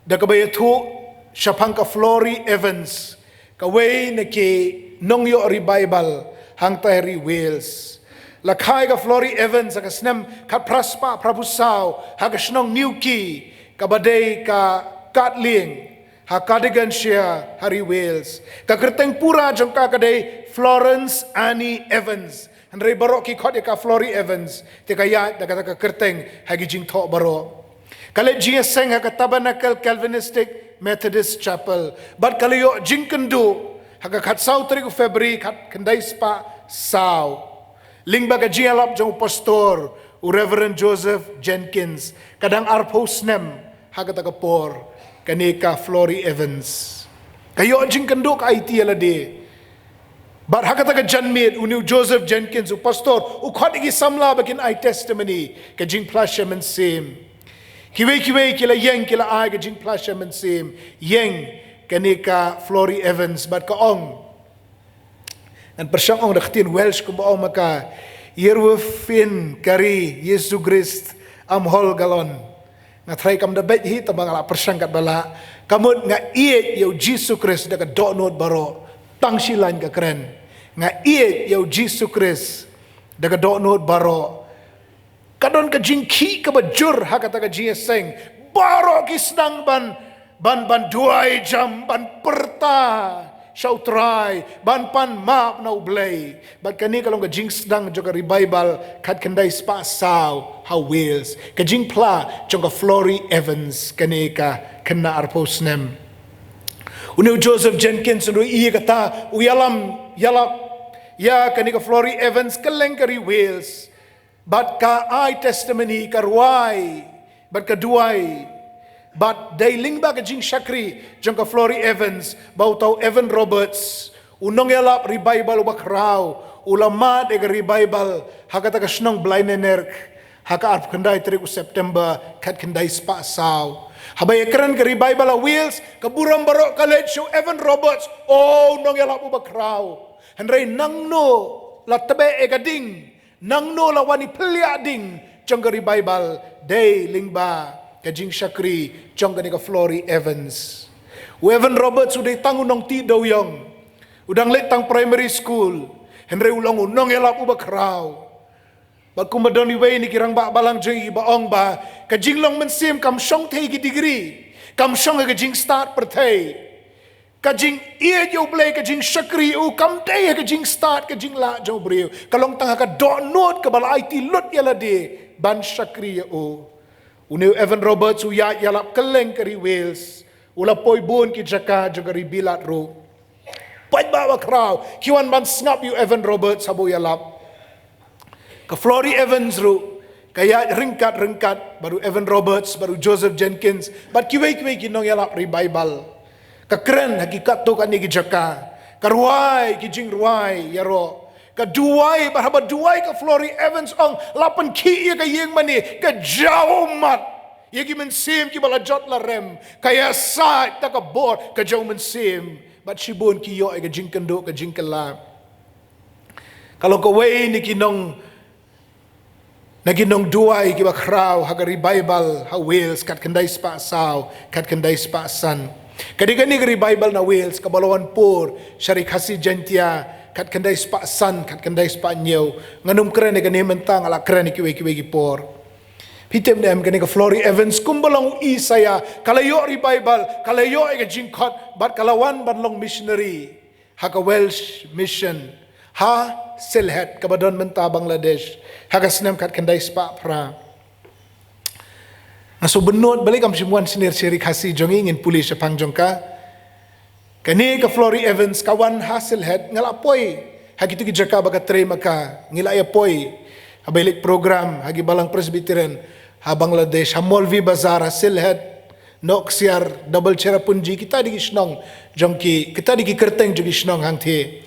da kaba ïathuh shaphang ka Florrie Evans, kawei na ki nongïoh revival hangta ha ri Wales. La kha ïa ka Florrie Evans ha ka snem khatphra spah phraphew saw ha ka shnong Newquay, kaba dei ka Katlieng, ha Cardiganshire, ha ri Wales. Ka kyrteng pura jong ka ka dei Florence Annie Evans. Hynrei baroh ki khot ïa ka Florrie Evans, te ka ïaid da kata ka kyrteng ha ki jingthoh baroh. Ka leit jingïaseng ha ka Tabernacle Calvinistic Methodist Chapel. Bad ka la ïoh jingkynduh ha ka khatsaw tarik u February khatkhyndai spah saw. Lyngba ka jingïalap jong u pastor, u Reverend Joseph Jenkins, ka dang arphew snem ha kata ka por, kane ka Florrie Evans. Ka ïoh jingkynduh, ka aiti ïa lade. Bad ha kata ka janmiet, une u Joseph Jenkins, u pastor, u khot ïa ki samla ba kin ai testimony, ka jingphla sha mynsiem. Kiwei kiwei ki la ïeng, ki la ai ka jingphla sha mynsiem ïeng kane ka Florrie Evans, bad ka ong. Ngan pyrshang ong da ka ktien Welsh kumba ong ma ka, Ieruv fin kari Iesu Krist am hol galon. Nga trai kam da beit hi, tangba nga la pyrshang katba lah. Ka mut, nga ïeit ïa u Jisu Krist da ka dohnud baroh. Tang shi lain ka kren. Nga ïeit ïa u Jisu Krist da ka dohnud baroh. Ka don ka jingkhih kaba jur ha kata ka jingïaseng. Baroh ki sdang ban, ban, ban duwai jam, ban pyrta sha u Trai, ban pan map na u Blei. Bad kane ka long ka jingsdang jong ka revival khatkhyndai spah saw ha Wales. Ka jingphla jong ka Florrie Evans, kane ka khynnah arphew snem. Une u Joseph Jenkins, une ruh ïa kata u ïalam, ïalap ïa kane ka Florrie Evans kylleng ka ri Wales. Bad ka ai testimony, ka rwai, bad ka duwai. Bad dei lyngba ka jingshakri jong ka Florrie Evans ba uta u Evan Roberts, u nongïalap revival uba khraw, u la mad ïa ka revival ha kata ka shnong Blaenennerch ha ka arphew khyndai tarik u September khatkhyndai spah saw. Haba ïakren ka revival ha Wales, ka burom baroh ka leit sha u Evan Roberts, o, u nongïalap uba khraw. Hynrei nangno la tbeh ïa ka ding, nangno la wan ïa phylla ding jong ka revival? Dei lyngba ka jingshakri jong kane ka Florrie Evans. U Evan Roberts u dei tang u nongtih dewiong, u dang leit tang primary school, hynrei u long u nongïalap uba khraw. Bad kumba don iwei na ki rangbah balang jong ngi ba ong ba ka jinglong mynsiem kam shong tei ki degree, kam shong ha ka jingstad pyrthei. Ka jingïeit ïa u Blei, ka jingshakri ïa u kam dei ha ka jingstad, ka jinglah jong u briew. Ka long tang ha ka dohnud kaba la aiti lut ïa lade ban shakri ïa u. Une u Evan Roberts u ïaid ïalap kylleng ka ri Wales. U la poi bun ki jaka jong ka ri Bilat ruh. Paidbah bakhraw ki wan ban sngap ïa u Evan Roberts haba u ïalap. Ka Florrie Evans ruh ka ïaid ryngkat ryngkat bad u Evan Roberts, bad u Joseph Jenkins, bad kiwei kiwei ki nongïalap revival. Ka kren ha ki katto katne ki jaka, ka rwai ki jingrwai ïaroh, ka duwai, bad haba duwai ka Florrie Evans ong, la pynkhih ïa ka ïing mane, ka jaw ummat ïa ki mynsiem kiba la jot la rem, ka ïasaid da ka bor ka jaw mynsiem, bad shibun ki ïoh ïa ka jingkynduh, ka jingkylla. Ka long kawei na ki nong, na ki nongduwai kiba khraw ha ka revival ha Wales khatkhyndai spah saw, khatkhyndai spah san. Ka dei kane ka revival na Wales kaba la wan pur sha ri Khasi Jaintia khatkhyndai spah san, khatkhyndai spah hynñiew. Ngan ym kren ïa kane mynta, nga la kren ïa kiwei kiwei ki por. Phi tip ne em, kane ka Florrie Evans, kumba long u Isaiah, ka la ïoh revival, ka la ïoh ïa ka jingkhot, bad ka la wan ban long missionary ha ka Welsh Mission ha Sylhet, kaba don mynta Bangladesh, ha ka snem khatkhyndai spah phra. Nga sngewbynnud balei kam shym wan sha ri Khasi jong ngi, ngin pule shaphang jong ka. Kane ka Florrie Evans ka wan ha Sylhet, nga la poi ha kito ki jaka ba ka trei ma ka, ngi la ïa poi ha ba ïaleit program ha ki balang Presbyterian ha Bangladesh, ha Molvi Bazar, ha Sylhet, Nohksiar, Double Cherrapunji, kita dei ki shnong jong ki, kita dei ki kyrteng jong ki shnong hangthie.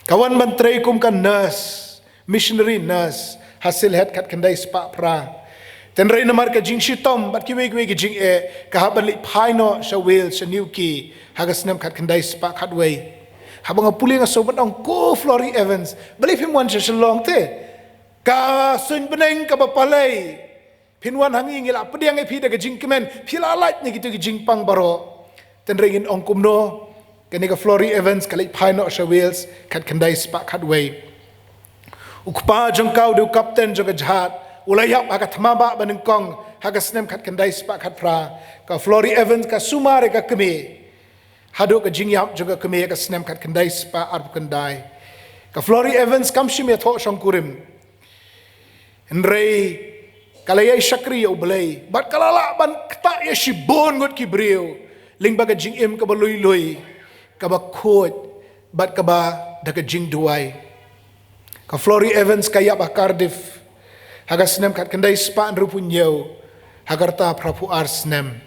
Ka wan ban trei kum ka nurse, missionary nurse, ha Sylhet khatkhyndai spah phra. Hynrei namar ka jingshitom bad kiwei kiwei ki jingeh, ka hap ban leit phai noh sha Wales, sha Newquay, ha ka snem khatkhyndai spah khatwei. Haba nga pule nga sngewbha ban ong, ko Florrie Evans, balei phim wan sha Shillong te? Ka suiñ bneng kaba palei. Phin wan ha ngi, ngi la pdiang ïa phi da ka jingkmen, phi la lait na kito ki jingpang baroh. Hynrei ngin ong kumno, kane ka Florrie Evans ka leit phai noh sha Wales khatkhyndai spah khatwei. U kpa jong ka u dei u kapten jong ka jhad, u la ïap ha ka thma bah ba nyngkong ha ka snem khatkhyndai spah khatphra. Ka Florrie Evans ka sumar ïa ka kmie haduh ka jingïap jong ka kmie ha ka snem khatkhyndai spah arphew khyndai. Ka Florrie Evans kam shym ïathoh shongkurim. Hynrei ka la ïai shakri ïa U Blei bad ka la lah ban ktah ïa shibun ngut ki briew lyngba ka jingim kaba lui lui, kaba khuid bad kaba da ka jingduwai. Ka Florrie Evans ka ïap ha Cardiff ha ka snem khatkhyndai spah hynriewphew hynñiew, ha ka rta phraphew ar snem.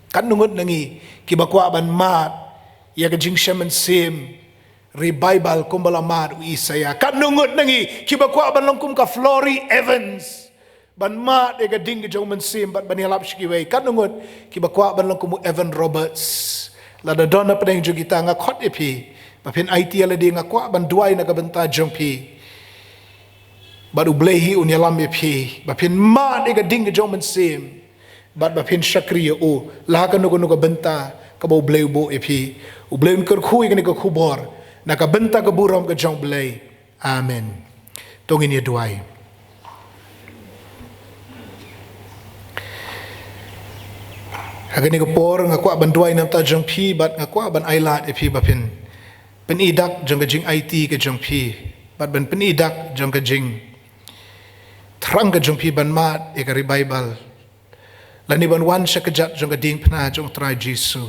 Katno ngut na ngi kiba kwah ban mad ïa ka jingshem mynsiem revival kumba la mad u Isaiah? Katno ngut na ngi kiba kwah ban long kum ka Florrie Evans, ban mad ïa ka ding ka jong mynsiem bad ban ïalap sha kiwei? Katno ngut kiba kwah ban long kum u Evan Roberts? Lada don na pdeng jong kita, nga khot ïa phi ba phin aiti ïa lade. Nga kwah ban duwai na ka bynta jong phi. Bad U Blei hi un ïalam ïa phi ba phin mad ïa ka ding ka jong mynsiem bad ba phin shakri ïa u la ha kano kano ka bynta kaba U Blei u buh ïa phi. U Blei un kyrkhu ïa kane ka khubor na ka bynta ka burom ka jong U Blei. Amen. To ngin ïa duwai. Ha kane ka por nga kwah ban duwai na ka bynta jong phi bad nga kwah ban ai lad ïa phi ba phin pyni dak jong ka jingaiti ka jong phi bad ban pyni dak jong ka jingthrang ka jong phi ban mad ïa ka revival, lane ban wan sha ka kjat jong ka diengphna jong U Trai Jisu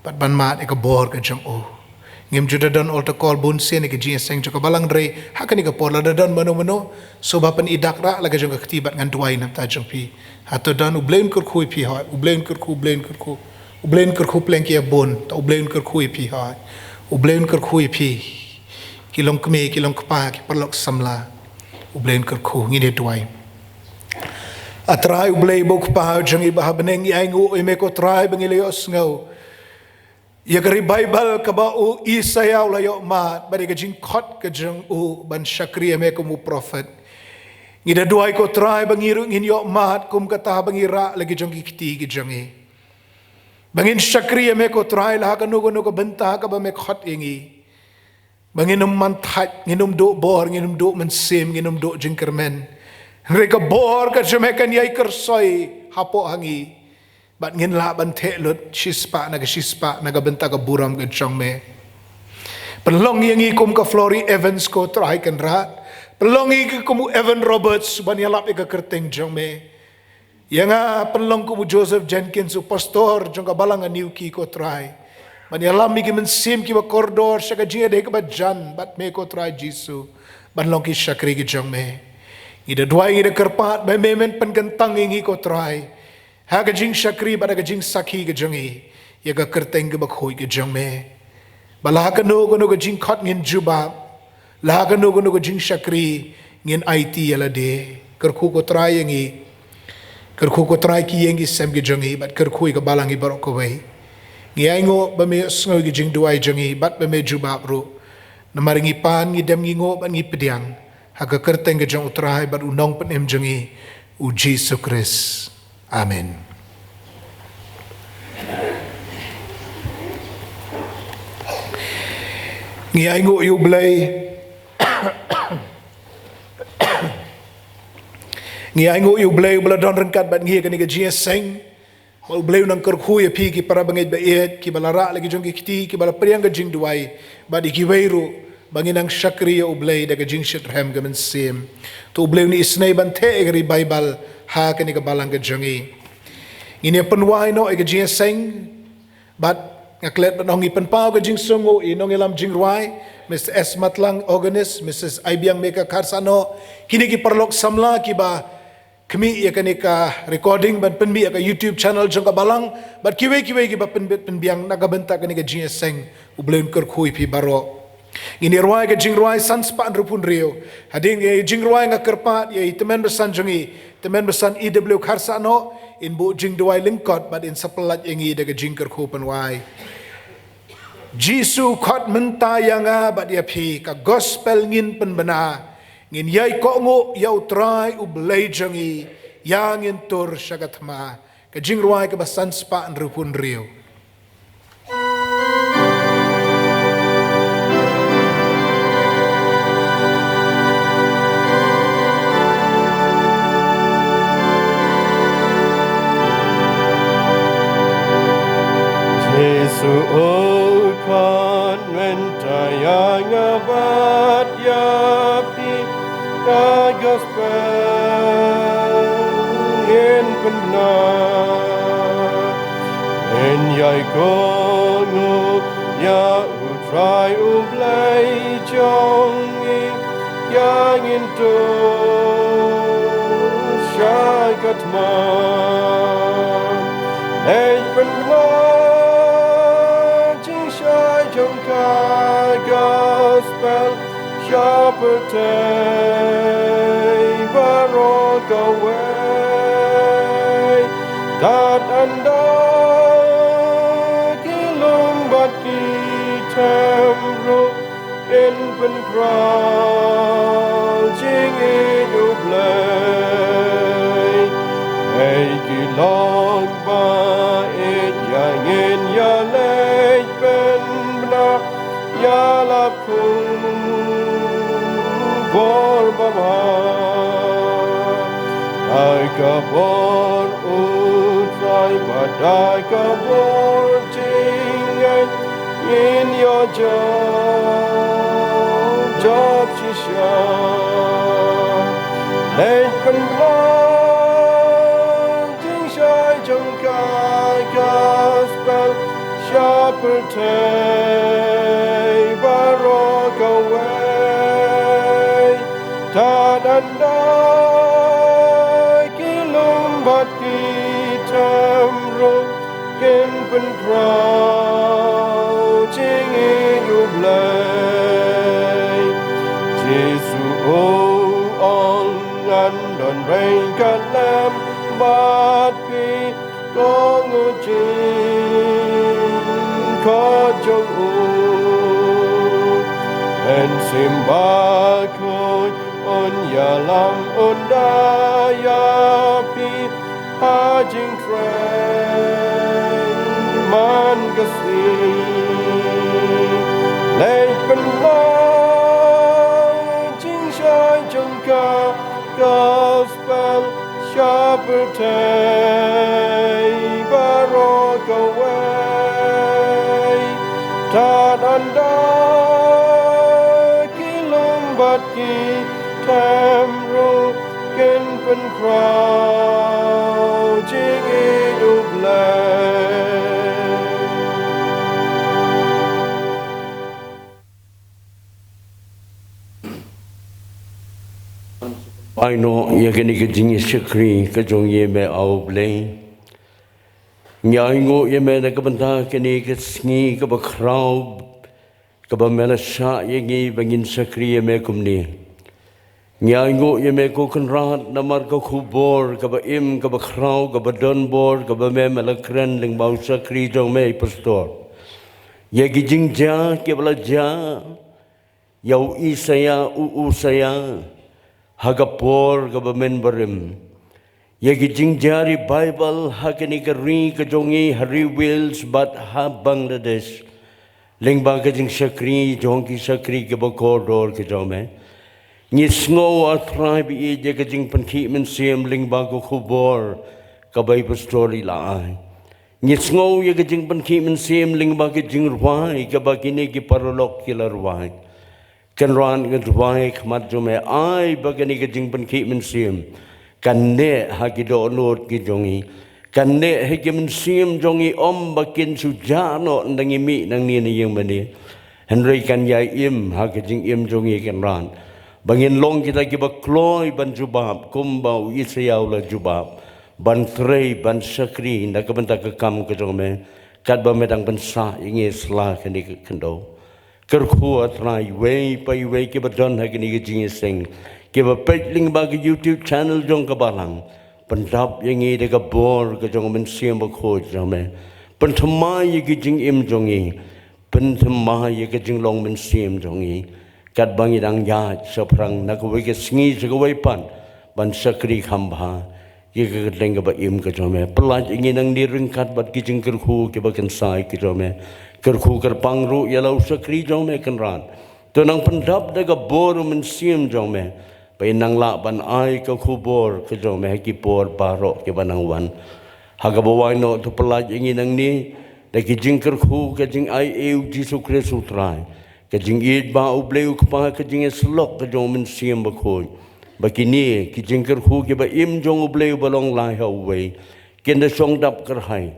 bad ban mad ïa ka bor ka jong u. Ngim ju da don altar call bun sien ha ka jingïaseng jong ka balang, hynrei ha kane ka por lada don mano mano sngewbha pyni dak rah la ka jong ka kti bad ngan duwai na ka bynta jong phi. Hato don? U Blei un kyrkhu ïa phi hoi. U Blei un kyrkhu, U Blei un kyrkhu. U Blei un kyrkhu pleng ki ïa bun. To U Blei un kyrkhu ïa phi hoi. U Blei un kyrkhu ïa phi, ki long kmie, ki long kpa, ki paralok samla. U Blei un kyrkhu. Ngin ïa duwai. A Trai U Blei ba u Kpa jong ngi ba ha bneng, ngi ainguh ïa me ko Trai ba ngi la ïohsngew ïa ka revival kaba u Isaiah u la ïoh mad bad ïa ka jingkhot ka jong u ban shakri ïa me kum u prophet. Ngi da duwai ko Trai ba ngi ruh ngin ïoh mad kum kata ba ngi rah la ki jong ki kti ki jong ngi, ba ngin shakri ïa me ko Trai la ha kano kano ka bynta kaba me khot ïa ngi. Ba ngin ym man thait, ngin ym duh bor, ngin ym duh mynsiem, ngin ym duh jingkyrmen. Hynrei ka bor ka jong me kan ïai kyrsoi hapoh ha ngi bad ngin lah ban theh lut shispah na ka shispah na ka bynta ka burom ka jong me. Pynlong ïa ngi kum ka Florrie Evans ko Trai Kynrad. Pynlong ïa ngi kum u Evan Roberts ban ïalap ïa ka kyrteng jong me. Ïa nga pynlong kum u Joseph Jenkins, u pastor jong ka balang ha Newquay ko Trai, ban ïalam ïa ki mynsiem kiba kordor sha ka jingïadei kaba jan bad me ko Trai Jisu, ban long ki shakri ki jong me. Ngi da duwai, ngi da kyrpad ba me men pynkyntang ïa ngi ko Trai ha ka jingshakri bad ha ka jingsakhi ka jong ngi ïa ka kyrteng kaba khuid ka jong me. Ba la ha kano kano ka jingkhot ngin jubab, la ha kano kano ka jingshakri ngin aiti ïa lade. Kyrkhu ko Trai ïa ngi. Kyrkhu ko Trai ki ïing ki sem ki jong ngi bad kyrkhu ïa ka balang ngi baroh kawei. Ngi ainguh ba me ïohsngew ïa ki jingduwai jong ngi bad ba me jubab ruh. Namar ngi pan, ngi dem, ngi nguh bad ngi pdiang ha ka kyrteng ka jong u Trai bad u Nongpynim jong ngi, u Jisu Khrist. Amen. Ngi ainguh ïa u Blei. Ngi ainguh ïa u Blei uba la don ryngkat bad ngi ha kane ka jingïaseng. Ba u Blei u nang kyrkhu ïa phi ki para bangeit ba ïeit, kiba la rah la ki jong ki kti, kiba la pdiang ka jingduwai, bad ïa kiwei ruh ba ngin nang shakri ïa u Blei da ka jingshitrhem ka mynsiem. To u Blei un isynei ban theh ïa ka revival ha kane ka balang ka jong ngi. Ngin ïa pynwai noh ïa ka jingïaseng, bad nga klet ban ong ngi pynpaw ka jingsngew ïa i nongïalam jingrwai, Mister S Matlang, organist, Missus Aibiang Meka Kharsahnoh, kine ki paralok samla kiba khmih ïa kane ka recording ban pynmih ïa ka YouTube channel jong ka balang, bad kiwei kiwei kiba pynbit pynbiang na ka bynta kane ka jingïaseng, U Blei un kyrkhu ïa phi baroh. Ngin ïa rwai ka jingrwai san spah hynriewphew hynriew. Hadien ka jingrwai nga kyrpad ïa i tymmen basan jong ngi, tymmen basan E W Kharsahnoh, in buh jingduwai lyngkot bad in sa pyllait ïa ngi da ka jingkyrkhu pynwai. Jisu khot mynta ïa nga bad ïa phi, ka gospel ngin pynbna, ngin ïai kohnguh ïa U Trai U Blei jong ngi, ïa ngin tur sha ka thma. Ka jingrwai kaba san spah hynriewphew hynriew. Jisu u khot mynta ïa nga bad ïa phi, ka gospel ngin pynbna, ngin ïai kohnguh ïa U Trai U Blei jong ngi, ïa ngin tur sha ka thma. Leit pynbna jingshai jong ka gospel sha pyrthei baroh kawei. Tad ynda ki lum bad ki them ruh kin pynkhraw jingïeit U Blei. Hei ki lok ba ïeit, ïa ngin ïa leit pynbna, ïa la khubor babha. Da ka bor U Trai bad da ka bor jingngeit ngin ïoh jop, jop shisha. Leit pynbna jingshai jong ka gospel sha pyrthei baroh kawei. Tad ynda ki lum bad ki them ruh kin pynkhraw jingïeit U Blei. Jisu u ong, ngan don ryngkat lem bad phi, kohnguh jingkhot jong u. Mynsiem Bakhuid un ïalam, un da ïa phi ha jingtrei man ka sngi. Leit pynbna jingshai jong ka gospel sha pyrthei baroh kawei. Tad ynda ki lum bad ki them ruh kin pynkhraw jingïeit U Blei. Ai noh ïa kane ka jingïashakri ka jong ngi, me A U Blei. Ngi ainguh ïa me na ka bynta kane ka sngi kaba khraw, kaba me la shah ïa ngi ba ngin shakri ïa me kumne. Ngi ainguh ïa me ko Kynrad namar ka khubor kaba im, kaba khraw, kaba donbor kaba me, me la kren lyngba u shakri jong me i pastor. Ïa ki jingjia kiba la jia ïa u Isaïah, u Uzziah, ha ka por kaba mynbarim. Ïa ki jingjia revival ha kane ka ri ka jong ngi, ha ri Wales bad ha Bangladesh. Lyngba ka jingshakri jong ki shakri kiba kordor ki jong me. Ngi sngew, A Trai ba ïeit, ïa ka jingpynkhih mynsiem lyngba ka khubor kaba i pastor i la ai. Ngi sngew ïa ka jingpynkhih mynsiem lyngba ka jingrwai kaba kine ki paralok ki la rwai. Kynrad, nga duwai khmat jong me, ai ba kane ka jingpynkhih mynsiem kan neh ha ki dohnud ki jong ngi, Kan neh ha ki mynsiem jong ngi ym ba kin shu jah noh ynda ngi mih nangne na ïing mane. Hynrei kan ïai im ha ka jingim jong ngi Kynrad, ba ngin long kita kiba kloi ban jubab kumba u Isaïah u la jubab, ban trei, ban shakri na ka bynta ka kam ka jong me, katba me dang pynsah ïa ngi sla kane ka khyndew. Kyrkhu, ah Trai, iwei pa iwei kiba don ha kane ka jingïaseng, kiba peit lyngba ka YouTube channel jong ka Balang, pyndap ïa ngi da ka bor ka jong u Mynsiem Bakhuid jong me. Pynthymmai ïa ka jingim jong ngi, pynthymmai ïa ka jinglong mynsiem jong ngi, katba ngi dang ïaid shaphrang na kawei ka sngi sha kawei pat, ban shakri kham bha ïa ka kyrteng kaba im ka jong me. Pyllait ïa ngi nangne ryngkat bad ki jingkyrkhu kiba kynsai ka jong me. Kyrkhu kyrpang ruh ïa la u shakri jong me Kynrad. To nang pyndap da ka bor u Mynsiem jong me, ba in nang lah ban ai ka khubor ka jong me ha ki por baroh kiba nang wan. Ha kaba wai noh, to pyllait ïa ngi nangne da ki jingkyrkhu, ka jingaiei u Jisu Khrist u Trai, ka jingïeit ba u Blei u Kpa, ka jingïasyllok ka jong u Mynsiem Bakhuid, ba kine ki jingkyrkhu kiba im jong u Blei uba long lai ha uwei, kin da shong dap kyrhai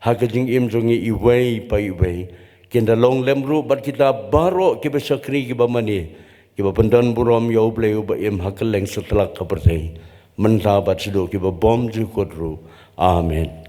ha ka jingim jong ngi iwei pa iwei, kin da long lem ruh bad kita baroh kiba shakri kiba mane, kiba pyndon burom ïa u Blei uba im ha kylleng satlak ka pyrthei, mynta bad shaduh kiba bymjukut ruh. Amen.